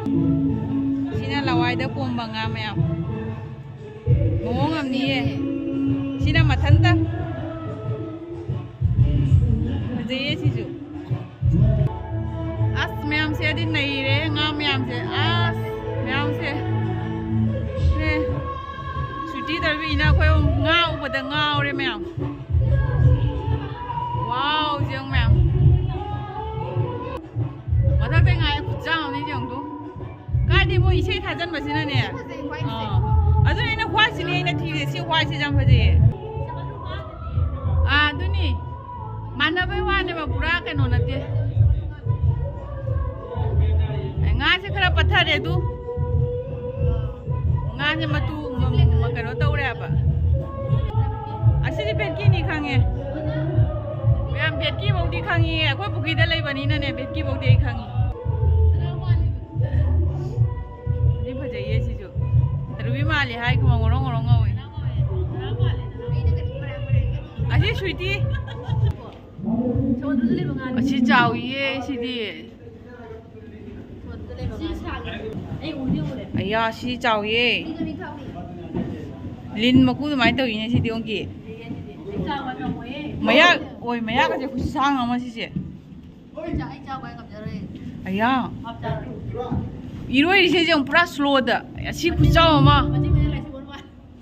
ꯁꯤꯅ ꯂꯋꯥꯏꯗ ꯄꯣꯝꯕ ꯉꯥ ꯃꯌꯥꯝ꯫ ꯃꯑꯣꯡ ꯑꯃꯅꯤꯌꯦ꯫ ꯁꯤꯅ ꯃꯊꯟꯇ꯫ ꯐꯖꯩꯌꯦ ꯁꯤꯁꯨ꯫ ꯑꯁ, ꯃꯌꯥꯝꯁꯦ ꯑꯗꯤ ꯅꯩꯔꯦ, ꯉꯥ ꯃꯌꯥꯝꯁꯦ꯫ ꯑꯁ, ꯃꯌꯥꯝꯁꯦ꯫ ꯁꯦ꯫ ꯁ꯭ꯋꯤꯇꯤ ꯁꯤ ꯇꯧꯕꯤꯅ ꯑꯩꯈꯣꯏ ꯉꯥ ꯎꯕꯗ ꯉꯥꯎꯔꯦ ꯃꯌꯥꯝ꯫ ꯋꯥꯎ, ꯌꯦꯡꯉꯨ ꯃꯌꯥꯝ꯫ ꯃꯊꯛꯇ ꯉꯥꯏ ꯈꯨꯠꯆꯥꯎꯅꯤ ꯌꯦꯡꯉꯨ꯫ ꯀꯥꯏꯗꯤ ꯃꯣꯏ ꯏꯁꯩ ꯊꯥꯖꯟꯕꯁꯤꯅꯅꯦ꯫ ꯐꯖꯩ, white ꯁꯦ꯫ ꯑꯥ꯫ ꯑꯗꯨꯅ ꯑꯩꯅ white ꯁꯤꯅꯦ ꯑꯩꯅ ꯊꯤꯔꯦ꯫ ꯁꯤ white ꯁꯤꯁꯦ ꯌꯥꯝ ꯐꯖꯩꯌꯦ꯫ ꯑꯥ, ꯑꯗꯨꯅꯤ꯫ ꯃꯥꯟꯅꯕꯩ ꯋꯥꯅꯦꯕ, ꯄꯨꯔꯥ ꯀꯩꯅꯣ ꯅꯠꯇꯦ꯫ ꯑꯦ, ꯉꯥꯁꯦ ꯈꯔ ꯄꯠꯊꯔꯦ ꯑꯗꯨ꯫ ꯉꯥꯁꯦ ꯃꯇꯨ ꯃ-, ꯃ-, ꯀꯩꯅꯣ ꯇꯧꯔꯦ ꯍꯥꯏꯕ꯫ ꯑꯁꯤꯗꯤ ꯚꯦꯠꯀꯤꯅꯤ ꯈꯪꯉꯦ꯫ ꯃꯌꯥꯝ ꯚꯦꯠꯀꯤꯐꯧꯗꯤ ꯈꯪꯉꯤ꯫ ꯑꯩꯈꯣꯏ ꯄꯨꯈ꯭ꯔꯤꯗ ꯂꯩꯕꯅꯤꯅꯅꯦ, ꯚꯦꯠꯀꯤꯐꯧꯗꯤ ꯑꯩ ꯈꯪꯉꯤ꯫ ꯁꯤ ꯐꯖꯩꯌꯦ ꯁꯤꯁꯨ꯫ ꯇꯔꯨꯕꯤ ꯃꯥꯜꯂꯤ ꯍꯥꯏ, ꯈꯨꯃꯪ ꯉꯣꯔꯣꯡ ꯉꯣꯔꯣꯡ ꯉꯧꯋꯦ꯫ ꯑꯁꯤ ꯁ꯭ꯋꯤꯇꯤ꯫ ꯑꯁꯤ ꯆꯥꯎꯏꯌꯦ ꯁꯤꯗꯤ꯫ ꯑꯌꯥ, ꯁꯤ ꯆꯥꯎꯏꯌꯦ꯫ ꯂꯤꯟ ꯃꯀꯨ ꯑꯗꯨꯃꯥꯏꯅ ꯇꯧꯏꯅꯦ ꯁꯤꯗꯤ ꯑꯣꯟꯒꯤ꯫ ꯃꯌꯥ, ꯑꯣꯏ, ꯃꯌꯥꯒꯁꯦ ꯈꯨꯠꯁꯥꯡ ꯑꯃ ꯁꯤꯁꯦ꯫ ꯑꯩ ꯆꯥ-, ꯑꯩ ꯆꯥꯕ ꯉꯝꯖꯔꯣꯏ꯫ ꯑꯌꯥ꯫ ꯍꯥꯞ ꯆꯥꯔꯣꯏ꯫ ꯏꯔꯣꯏꯔꯤꯁꯦ ꯌꯦꯡꯉꯨ, ꯄꯨꯔꯥ slow ꯗ꯫ ꯑꯁꯤ ꯈꯨꯆꯥꯎ ꯑꯃ꯫ ꯃꯆꯤꯟ ꯃꯌꯥ ꯂꯥꯏꯁꯤ ꯑꯣꯟꯕ꯫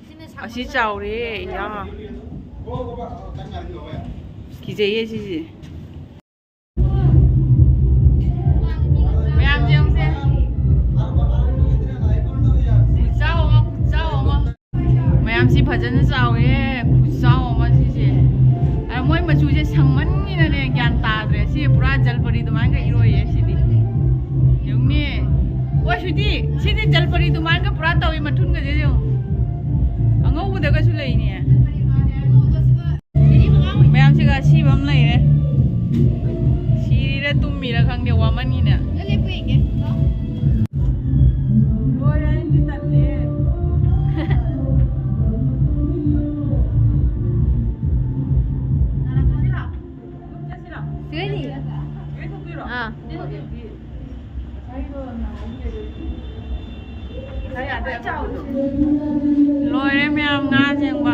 ꯁꯤꯅ ꯁꯥꯡꯕ꯫ ꯑꯁꯤ ꯆꯥꯎꯔꯦ, ꯌꯥ꯫ ꯀꯤꯖꯩꯌꯦ ꯁꯤꯁꯦ꯫ ꯃꯌꯥꯝ ꯌꯦꯡꯉꯨꯁꯦ꯫ ꯈꯨꯆꯥꯎ ꯑꯃ, ꯈꯨꯆꯥꯎ ꯑꯃ꯫ ꯃꯌꯥꯝꯁꯤ ꯐꯖꯅ ꯆꯥꯎꯋꯦ, ꯈꯨꯆꯥꯎ ꯑꯃ ꯁꯤꯁꯦ꯫ ꯑ, ꯃꯣꯏ ꯃꯆꯨꯁꯦ ꯁꯪꯃꯟꯒꯤꯅꯅꯦ ꯒ꯭ꯌꯥꯟ ꯇꯥꯗ꯭ꯔꯦ꯫ ꯁꯤ ꯄꯨꯔꯥ ꯖꯜꯄꯔꯤ ꯑꯗꯨꯃꯥꯏꯅ ꯏꯔꯣꯏꯌꯦ ꯁꯤꯗꯤ꯫ ꯌꯦꯡꯉꯨꯅꯦ꯫ ꯍꯣꯏ, ꯁ꯭ꯋꯤꯇꯤ, ꯁꯤꯗꯤ ꯖꯜꯄꯔꯤ ꯑꯗꯨꯃꯥꯏꯅꯒ ꯄꯨꯔꯥ ꯇꯧꯏ, ꯃꯊꯨꯟꯒꯁꯦ ꯌꯦꯡꯉꯨ꯫ ꯑꯉꯧꯕꯗꯒꯁꯨ ꯂꯩꯅꯦ꯫ ꯃꯌꯥꯝꯁꯤꯒ ꯑꯁꯤꯕ ꯑꯃ ꯂꯩꯔꯦ꯫ ꯁꯤꯔꯤꯔ ꯇꯨꯝꯃꯤꯔ ꯈꯪꯗꯦ, ꯋꯥꯃꯟꯒꯤꯅ꯫ ꯂꯣꯏꯔꯦ, ꯑꯩꯗꯤ ꯇꯜꯂꯦ꯫ ꯁꯤꯒꯩꯅꯤ꯫ ꯑꯥ꯫ ꯂꯣꯏꯔꯦ ꯃꯌꯥꯝ, ꯉꯥ ꯌꯦꯡꯕ꯫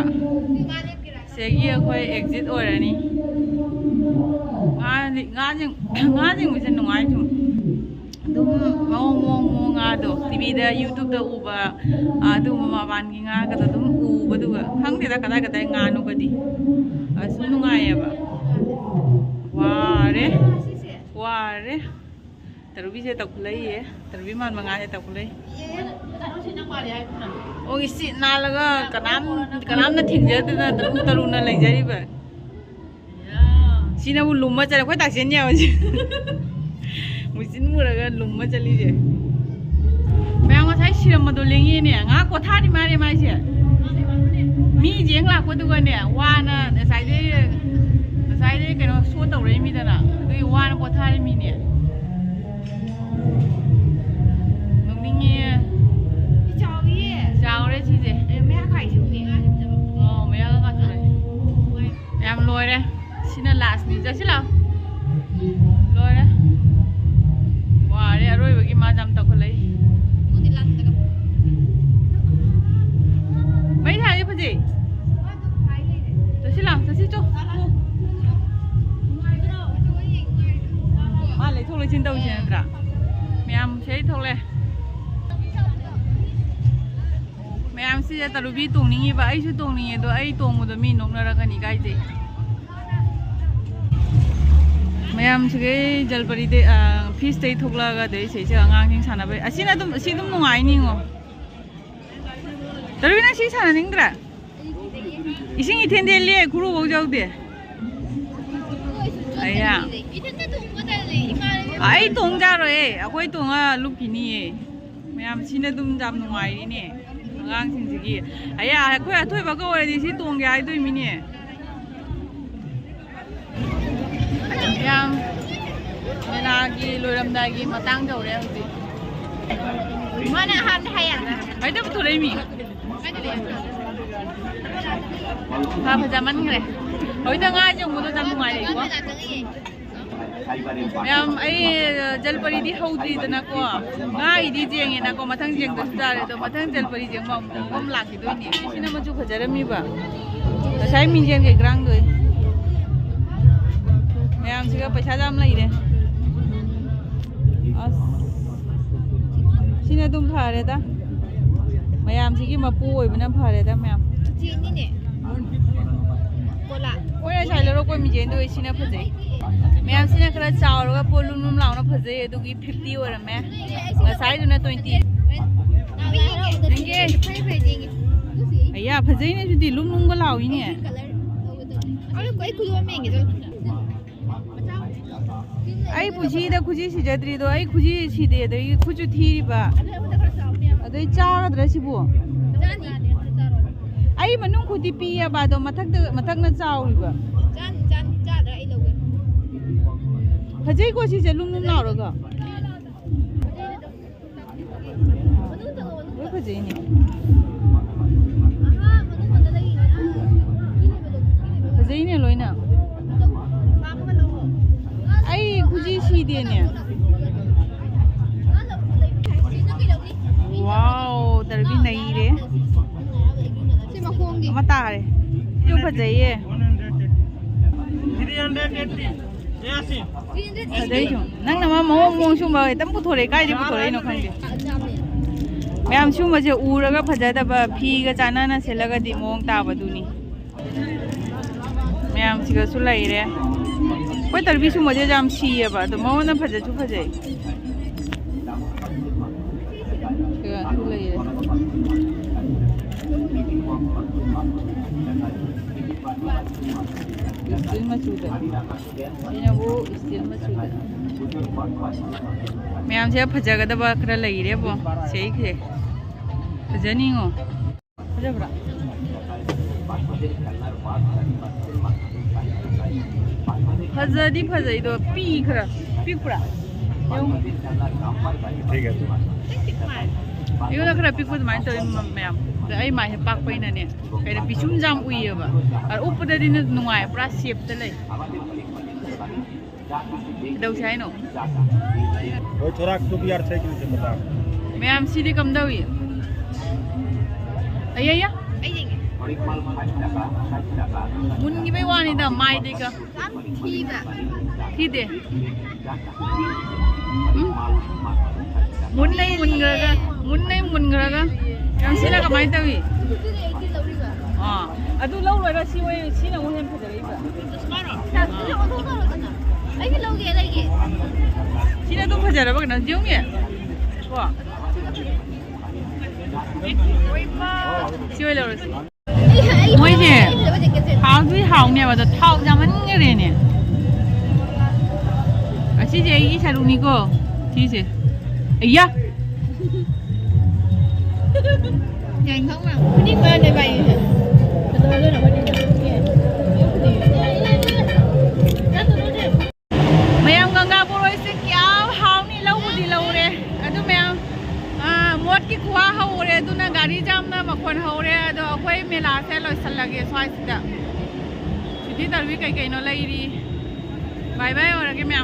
ꯁꯤꯗꯒꯤ ꯑꯩꯈꯣꯏ exit ꯑꯣꯏꯔꯅꯤ꯫ ꯉꯥ, ꯉꯥ ꯌꯦꯡ-, ꯉꯥ ꯌꯦꯡꯕꯁꯦ ꯅꯨꯡꯉꯥꯏ ꯁꯨꯝ꯫ ꯑꯗꯨꯝ ꯃꯑꯣꯡ, ꯃꯑꯣꯡ, ꯃꯑꯣꯡ ꯉꯥꯗꯣ ꯇꯤ ꯚꯤ ꯃꯤꯗ YouTube-ꯇ ꯎꯕ, ꯑ, ꯑꯗꯨꯒꯨꯝꯕ ꯃꯄꯥꯟꯒꯤ ꯉꯥꯒꯗꯣ ꯑꯗꯨꯝ ꯎꯕꯗꯨꯒ ꯈꯪꯗꯦꯗ ꯀꯗꯥꯏ ꯀꯗꯥꯏ ꯉꯥꯅꯣꯒꯗꯤ꯫ ꯑꯁ, ꯅꯨꯡꯉꯥꯏꯌꯦꯕ꯫ ꯋꯥꯔꯦ꯫ ꯋꯥꯔꯦ꯫ ꯇꯔꯨꯕꯤꯁꯦ ꯇꯧꯈꯠꯂꯛꯏꯌꯦ꯫ ꯇꯔꯨꯕꯤ ꯃꯥꯟꯕ ꯉꯥꯁꯦ ꯇꯧꯈꯠꯂꯛꯏ꯫ ꯑꯣ, ꯏꯁꯤꯠ ꯅꯥꯜꯂꯒ ꯀꯅꯥꯝ, ꯀꯅꯥꯝꯅ ꯊꯦꯡꯖꯗꯅ ꯇꯔꯨ ꯇꯔꯨꯅ ꯂꯩꯖꯔꯤꯕ꯫ ꯁꯤꯅꯕꯨ ꯂꯨꯝꯃ ꯆꯠꯂꯦ꯫ ꯑꯩꯈꯣꯏ ꯇꯥꯛꯁꯦꯟ ꯌꯥꯎꯁꯦ꯫ ꯃꯨꯆꯤꯟ ꯃꯨꯔꯒ ꯂꯨꯝꯃ ꯆꯠꯂꯤꯁꯦ꯫ ꯃꯌꯥꯝ ꯉꯁꯥꯏ ꯁꯤꯔꯝꯕꯗꯣ ꯂꯦꯡꯉꯦꯅꯦ꯫ ꯉꯥꯏꯍꯥꯛ ꯄꯣꯊꯥꯔꯤ ꯃꯥꯜꯂꯦ ꯃꯥꯏꯁꯦ꯫ ꯃꯤ ꯌꯦꯡ ꯂꯥꯛꯄꯗꯨꯒꯅꯦ, ꯋꯥꯅ ꯉꯁꯥꯏꯗꯩ, ꯉꯁꯥꯏꯗꯩ ꯀꯩꯅꯣ ꯁꯣ ꯇꯧꯔꯛꯏꯃꯤꯗꯅ꯫ ꯑꯗꯨꯒꯤ ꯋꯥꯅ ꯄꯣꯊꯥꯔꯤꯃꯤꯅꯦ꯫ ꯅꯣꯛꯅꯤꯡꯉꯦ꯫ ꯆꯥꯎꯔꯦ ꯁꯤꯁꯦ꯫ ꯑꯣ, ꯃꯌꯥꯒ ꯀꯥꯊꯣꯔꯛꯑꯦ꯫ ꯌꯥꯝ ꯂꯣꯏꯔꯦ꯫ ꯁꯤꯅ last-ꯅꯤ꯫ ꯆꯠꯁꯤ ꯂꯥꯛꯑꯣ꯫ ꯂꯣꯏꯔꯦ꯫ ꯋꯥꯔꯦ꯫ ꯑꯔꯣꯏꯕꯒꯤ ꯃꯥ ꯌꯥꯝ ꯇꯧꯈꯠꯂꯛꯏ꯫ ꯃꯩ ꯊꯥꯜꯂꯤ ꯐꯖꯩ꯫ ꯆꯠꯁꯤ ꯂꯥꯛꯑꯣ꯫ ꯆꯠꯁꯤ ꯆꯣ꯫ ꯃꯥ ꯂꯩꯊꯣꯛ ꯂꯩꯁꯤꯟ ꯇꯧꯁꯦ ꯅꯠꯇ꯭ꯔꯥ? ꯃꯌꯥꯝ ꯁꯤꯗꯩ ꯊꯣꯛꯂꯛꯑꯦ꯫ ꯃꯌꯥꯝꯁꯤꯗ ꯇꯔꯨꯕꯤ ꯇꯣꯡꯅꯤꯡꯉꯤꯕ, ꯑꯩꯁꯨ ꯇꯣꯡꯅꯤꯡꯉꯦ, ꯑꯗꯣ ꯑꯩ ꯇꯣꯡꯕꯗꯣ ꯃꯤ ꯅꯣꯛꯅꯔꯛꯀꯅꯤ ꯀꯥꯏꯖꯩ꯫ ꯃꯌꯥꯝꯁꯤꯒꯩ ꯖꯜꯄꯔꯤꯗꯩ, ꯑ, ꯐꯤꯁꯇꯩ ꯊꯣꯛꯂꯛꯑꯒ ꯑꯗꯩ ꯁꯤꯁꯦ ꯑꯉꯥꯡꯁꯤꯡ ꯁꯥꯟꯅꯕꯩ꯫ ꯑꯁꯤꯅ ꯑꯗꯨꯝ, ꯑꯁꯤ ꯑꯗꯨꯝ ꯅꯨꯡꯉꯥꯏꯅꯤꯉꯣ꯫ ꯇꯔꯨꯕꯤ, ꯅꯪ ꯁꯤ ꯁꯥꯟꯅꯅꯤꯡꯗ꯭ꯔꯥ? ꯏꯁꯤꯡ ꯏꯊꯦꯟ ꯊꯦꯜꯂꯤ, ꯈꯨꯔꯨꯕꯧ ꯌꯧꯗꯦ꯫ ꯑꯌꯥ꯫ ꯑꯩ ꯇꯣꯡ ꯌꯥꯔꯣꯏꯌꯦ, ꯑꯩꯈꯣꯏ ꯇꯣꯡꯉ ꯂꯨꯞꯈꯤꯅꯤꯌꯦ꯫ ꯃꯌꯥꯝ ꯁꯤꯅ ꯑꯗꯨꯝ ꯌꯥꯝ ꯅꯨꯡꯉꯥꯏꯔꯤꯅꯦ ꯑꯉꯥꯡꯁꯤꯡꯁꯤꯒꯤ꯫ ꯑꯌꯥ, ꯑꯩꯈꯣꯏ ꯑꯊꯣꯏꯕꯒ ꯑꯣꯏꯔꯗꯤ ꯁꯤ ꯇꯣꯡꯒꯦ ꯍꯥꯏꯗꯣꯏꯃꯤꯅꯦ꯫ ꯌꯥꯝ ꯃꯦꯂꯥꯒꯤ ꯂꯣꯏꯔꯝꯗꯥꯏꯒꯤ ꯃꯇꯥꯡ ꯌꯧꯔꯦ ꯍꯧꯖꯤꯛ꯫ ꯃꯥꯅ ꯑꯍꯥꯟꯕ ꯍꯥꯏꯌꯦ꯫ ꯍꯩꯗ ꯄꯨꯊꯣꯔꯛꯏꯃꯤ꯫ ꯐꯥ ꯐꯖꯃꯟꯈ꯭ꯔꯦ꯫ ꯍꯧꯖꯤꯛꯇ ꯉꯥ ꯌꯣꯡꯕꯗꯣ ꯌꯥꯝ ꯅꯨꯡꯉꯥꯏꯔꯦꯀꯣ꯫ ꯃꯌꯥꯝ, ꯑꯩ ꯖꯜꯄꯔꯤꯗꯤ ꯍꯧꯗ꯭ꯔꯤꯗꯅꯀꯣ, ꯉꯥꯒꯤꯗꯤ ꯌꯦꯡꯉꯦꯅꯀꯣ, ꯃꯊꯪ ꯌꯦꯡꯗꯁꯨ ꯌꯥꯔꯦ꯫ ꯑꯗꯣ ꯃꯊꯪ ꯖꯜꯄꯔꯤ ꯌꯦꯡꯕ ꯑꯃꯨꯛ ꯑꯃꯨꯛ ꯂꯥꯛꯈꯤꯗꯣꯏꯅꯦ꯫ ꯁꯤꯅ ꯃꯆꯨ ꯐꯖꯔꯝꯃꯤꯕ꯫ ꯉꯁꯥꯏ ꯃꯤꯡꯖꯦꯜ ꯀꯩ ꯒ꯭ꯔꯥꯡꯗꯣꯏ ꯃꯌꯥꯝꯁꯤꯒ ꯄꯩꯁꯥ ꯌꯥꯝ ꯂꯩꯔꯦ꯫ ꯑꯁ꯫ ꯑꯗꯨꯝ ꯐꯔꯦꯗ꯫ ꯃꯌꯥꯝꯁꯤꯒꯤ ꯃꯄꯨ ꯑꯣꯏꯕꯅ ꯐꯔꯦꯗ ꯃꯌꯥꯝ꯫ ꯆꯦꯅꯤꯅꯦ꯫ ꯀꯣꯂꯥ꯫ ꯍꯣꯏ, ꯉꯁꯥꯏ ꯂꯧꯔꯛꯄ ꯃꯤꯖꯦꯟꯗꯣ ꯁꯤꯅ ꯐꯖꯩ꯫ ꯃꯌꯥꯝꯁꯤꯅ ꯈꯔ ꯆꯥꯎꯔꯒ ꯄꯣꯠ ꯂꯨꯝ ꯂꯨꯝ ꯂꯥꯎꯅ ꯐꯖꯩ꯫ ꯑꯗꯨꯒꯤ fifty ꯑꯣꯏꯔꯝꯃꯦ꯫ ꯉꯁꯥꯏꯗꯨꯅ twenty꯫ ꯅꯪꯒꯤ? ꯑꯌꯥ, ꯐꯖꯩꯅꯦ ꯁꯤꯗꯤ, ꯂꯨꯝ ꯂꯨꯝꯒ ꯂꯥꯎꯏꯅꯦ꯫ ꯑꯩ ꯄꯨꯟꯁꯤꯗ ꯈꯨꯖꯤ ꯁꯤꯖꯗ꯭ꯔꯤꯗꯣ, ꯑꯩ ꯈꯨꯖꯤ ꯁꯤꯗꯦ, ꯑꯗꯒꯤ ꯈꯨꯠꯁꯨ ꯊꯤꯔꯤꯕ꯫ ꯑꯗꯩ ꯆꯥꯒꯗ꯭ꯔꯥ ꯁꯤꯕꯨ? ꯑꯩ ꯃꯅꯨꯡ ꯈꯨꯗꯤ ꯄꯤꯌꯦꯕ, ꯑꯗꯣ ꯃꯊꯛꯇ, ꯃꯊꯛꯅ ꯆꯥꯎꯔꯤꯕ꯫ ꯐꯖꯩꯀꯣ ꯁꯤꯁꯦ, ꯂꯨꯝ ꯂꯨꯝ ꯂꯥꯎꯔꯒ꯫ ꯂꯣꯏ ꯐꯖꯩꯅꯦ꯫ ꯐꯖꯩꯅꯦ ꯂꯣꯏꯅ꯫ ꯑꯩ ꯈꯨꯖꯤ ꯁꯤꯗꯦꯅꯦ꯫ ꯋꯥꯎ, ꯗꯔꯕꯤ ꯅꯩꯔꯦ꯫ ꯁꯤ ꯃꯈꯣꯡꯒꯤ꯫ ꯑꯃ ꯇꯥꯔꯦ꯫ ꯁꯤꯁꯨ ꯐꯖꯩꯌꯦ꯫ ꯐꯖꯩ ꯁꯨꯝ꯫ ꯅꯪꯅ ꯃꯥ ꯃꯑꯣꯡ ꯃꯑꯣꯡ ꯁꯨꯝꯕ ꯍꯦꯛꯇ ꯄꯨꯊꯣꯔꯛꯑꯦ꯫ ꯀꯥꯏꯗꯩ ꯄꯨꯊꯣꯔꯛꯏꯅꯣ ꯈꯪꯗꯦ꯫ ꯃꯌꯥꯝ ꯁꯨꯝꯕꯁꯦ ꯎꯔꯒ ꯐꯖꯗꯕ ꯐꯤꯒ ꯆꯥꯟꯅꯅ ꯁꯦꯠꯂꯒꯗꯤ ꯃꯑꯣꯡ ꯇꯥꯕꯗꯨꯅꯤ꯫ ꯃꯌꯥꯝꯁꯤꯒꯁꯨ ꯂꯩꯔꯦ꯫ ꯑꯩꯈꯣꯏ ꯇꯔꯕꯤ ꯁꯨꯝꯕꯁꯦ ꯌꯥꯝ ꯁꯤꯌꯦꯕ, ꯑꯗꯣ ꯃꯉꯣꯟꯗ ꯐꯖꯁꯨ ꯐꯖꯩ꯫ ꯁꯤꯒꯁꯨ ꯂꯩꯔꯦ꯫ ꯏꯁꯇꯤꯜ ꯃꯆꯨꯗ꯫ ꯁꯤꯅꯕꯨ ꯏꯁꯇꯤꯜ ꯃꯆꯨꯗ꯫ ꯃꯌꯥꯝꯁꯦ ꯐꯖꯒꯗꯕ ꯈꯔ ꯂꯩꯔꯦꯕꯣ꯫ ꯁꯦ ꯑꯩꯁꯦ ꯐꯖꯅꯤꯡꯉꯣ꯫ ꯐꯖꯕ꯭ꯔꯥ? ꯐꯖꯗꯤ ꯐꯖꯩꯗꯣ, ꯄꯤ ꯈꯔ ꯄꯤꯛꯄ꯭ꯔꯥ? ꯌꯦꯡꯉꯨ꯫ ठीक है। ꯑꯩꯉꯣꯟꯗ ꯈꯔ ꯄꯤꯛꯄ ꯑꯗꯨꯃꯥꯏꯅ ꯇꯧꯋꯤ ꯃ-, ꯃꯌꯥꯝ꯫ ꯑꯗ ꯑꯩ ꯃꯥꯏꯁꯦ ꯄꯥꯛꯄꯩꯅꯅꯦ, ꯀꯩꯅꯣ, ꯄꯤꯁꯨꯝꯁꯦ ꯌꯥꯝ ꯎꯏꯌꯦꯕ꯫ ꯑꯗ ꯎꯞꯄꯗꯗꯤ ꯅꯨꯡꯉꯥꯏ, ꯄꯨꯔꯥ ꯁꯦꯞꯇ ꯂꯩ꯫ ꯀꯩꯗꯧꯁꯦ ꯍꯥꯏꯅꯣ? ꯍꯣꯏ, ꯊꯣꯔꯥ ꯇꯨ ꯕꯤ ꯑꯥꯔ ꯁꯦ ꯀꯤꯂꯣ ꯆꯠꯄꯗ꯫ ꯃꯌꯥꯝ ꯁꯤꯗꯤ ꯀꯝꯗꯧꯏ? ꯑꯌꯥ, ꯑꯌꯥ꯫ ꯃꯨꯟꯈꯤꯕꯩ ꯋꯥꯅꯤꯗ, ꯃꯥꯏꯗꯤꯒ꯫ ꯌꯥꯝ ꯊꯤꯕ꯫ ꯊꯤꯗꯦ꯫ ꯎꯝ꯫ ꯃꯨꯟꯅꯩ ꯃꯨꯟꯈ꯭ꯔꯒ, ꯃꯨꯟꯅꯩ ꯃꯨꯟꯈ꯭ꯔꯒ꯫ ꯌꯥꯝ ꯁꯤꯅ ꯀꯃꯥꯏꯅ ꯇꯧꯏ? ꯑꯥ, ꯑꯗꯨ ꯂꯧꯔꯣꯏꯔ ꯁꯤ ꯑꯣꯏ, ꯁꯤꯅ ꯑꯃꯨꯛ ꯍꯦꯟꯅ ꯐꯖꯔꯛꯏꯕ꯫ ꯑꯩꯒꯤ ꯂꯧꯒꯦ ꯂꯩꯒꯦ꯫ ꯁꯤꯅ ꯑꯗꯨꯝ ꯐꯖꯔꯕ ꯀꯩꯅꯣ ꯌꯦꯡꯉꯦ꯫ ꯀꯣ? ꯁꯤ ꯑꯣꯏ ꯂꯧꯔꯁꯤ꯫ ꯃꯣꯏꯁꯦ ꯍꯥꯎꯗꯤ ꯍꯥꯎꯅꯦꯕ, ꯑꯗꯣ ꯊꯥꯎ ꯌꯥꯝꯃꯟꯈꯔꯦꯅꯦ꯫ ꯑꯁꯤꯁꯦ ꯑꯩꯒꯤ ꯁꯔꯨꯛꯅꯤꯀꯣ꯫ ꯁꯤꯁꯦ꯫ ꯑꯌꯥ꯫ ꯃꯌꯥꯝ, ꯒꯪꯒꯥ ꯕꯣꯔꯣꯏꯁꯦ ꯀꯌꯥꯝ ꯍꯥꯎꯅꯤ꯫ ꯂꯧꯕꯨꯗꯤ ꯂꯧꯔꯦ꯫ ꯑꯗꯨ ꯃꯌꯥꯝ, ꯑꯥ, ꯃꯣꯠꯀꯤ ꯈꯨꯋꯥ ꯍꯧꯔꯦ꯫ ꯑꯗꯨꯅ ꯒꯥꯔꯤ ꯖꯥꯝꯅ ꯃꯈꯣꯟ ꯍꯧꯔꯦ꯫ ꯑꯗꯣ ꯑꯩꯈꯣꯏ ꯃꯦꯂꯥꯁꯦ ꯂꯣꯏꯁꯜꯂꯒꯦ ꯁ꯭ꯋꯥꯏꯁꯤꯗ꯫ ꯁꯤꯗꯤ ꯇꯧꯔꯤ ꯀꯩ ꯀꯩꯅꯣ ꯂꯩꯔꯤ꯫ ꯕꯥꯏ ꯕꯥꯏ ꯑꯣꯏꯔꯒꯦ ꯃꯌꯥꯝ꯫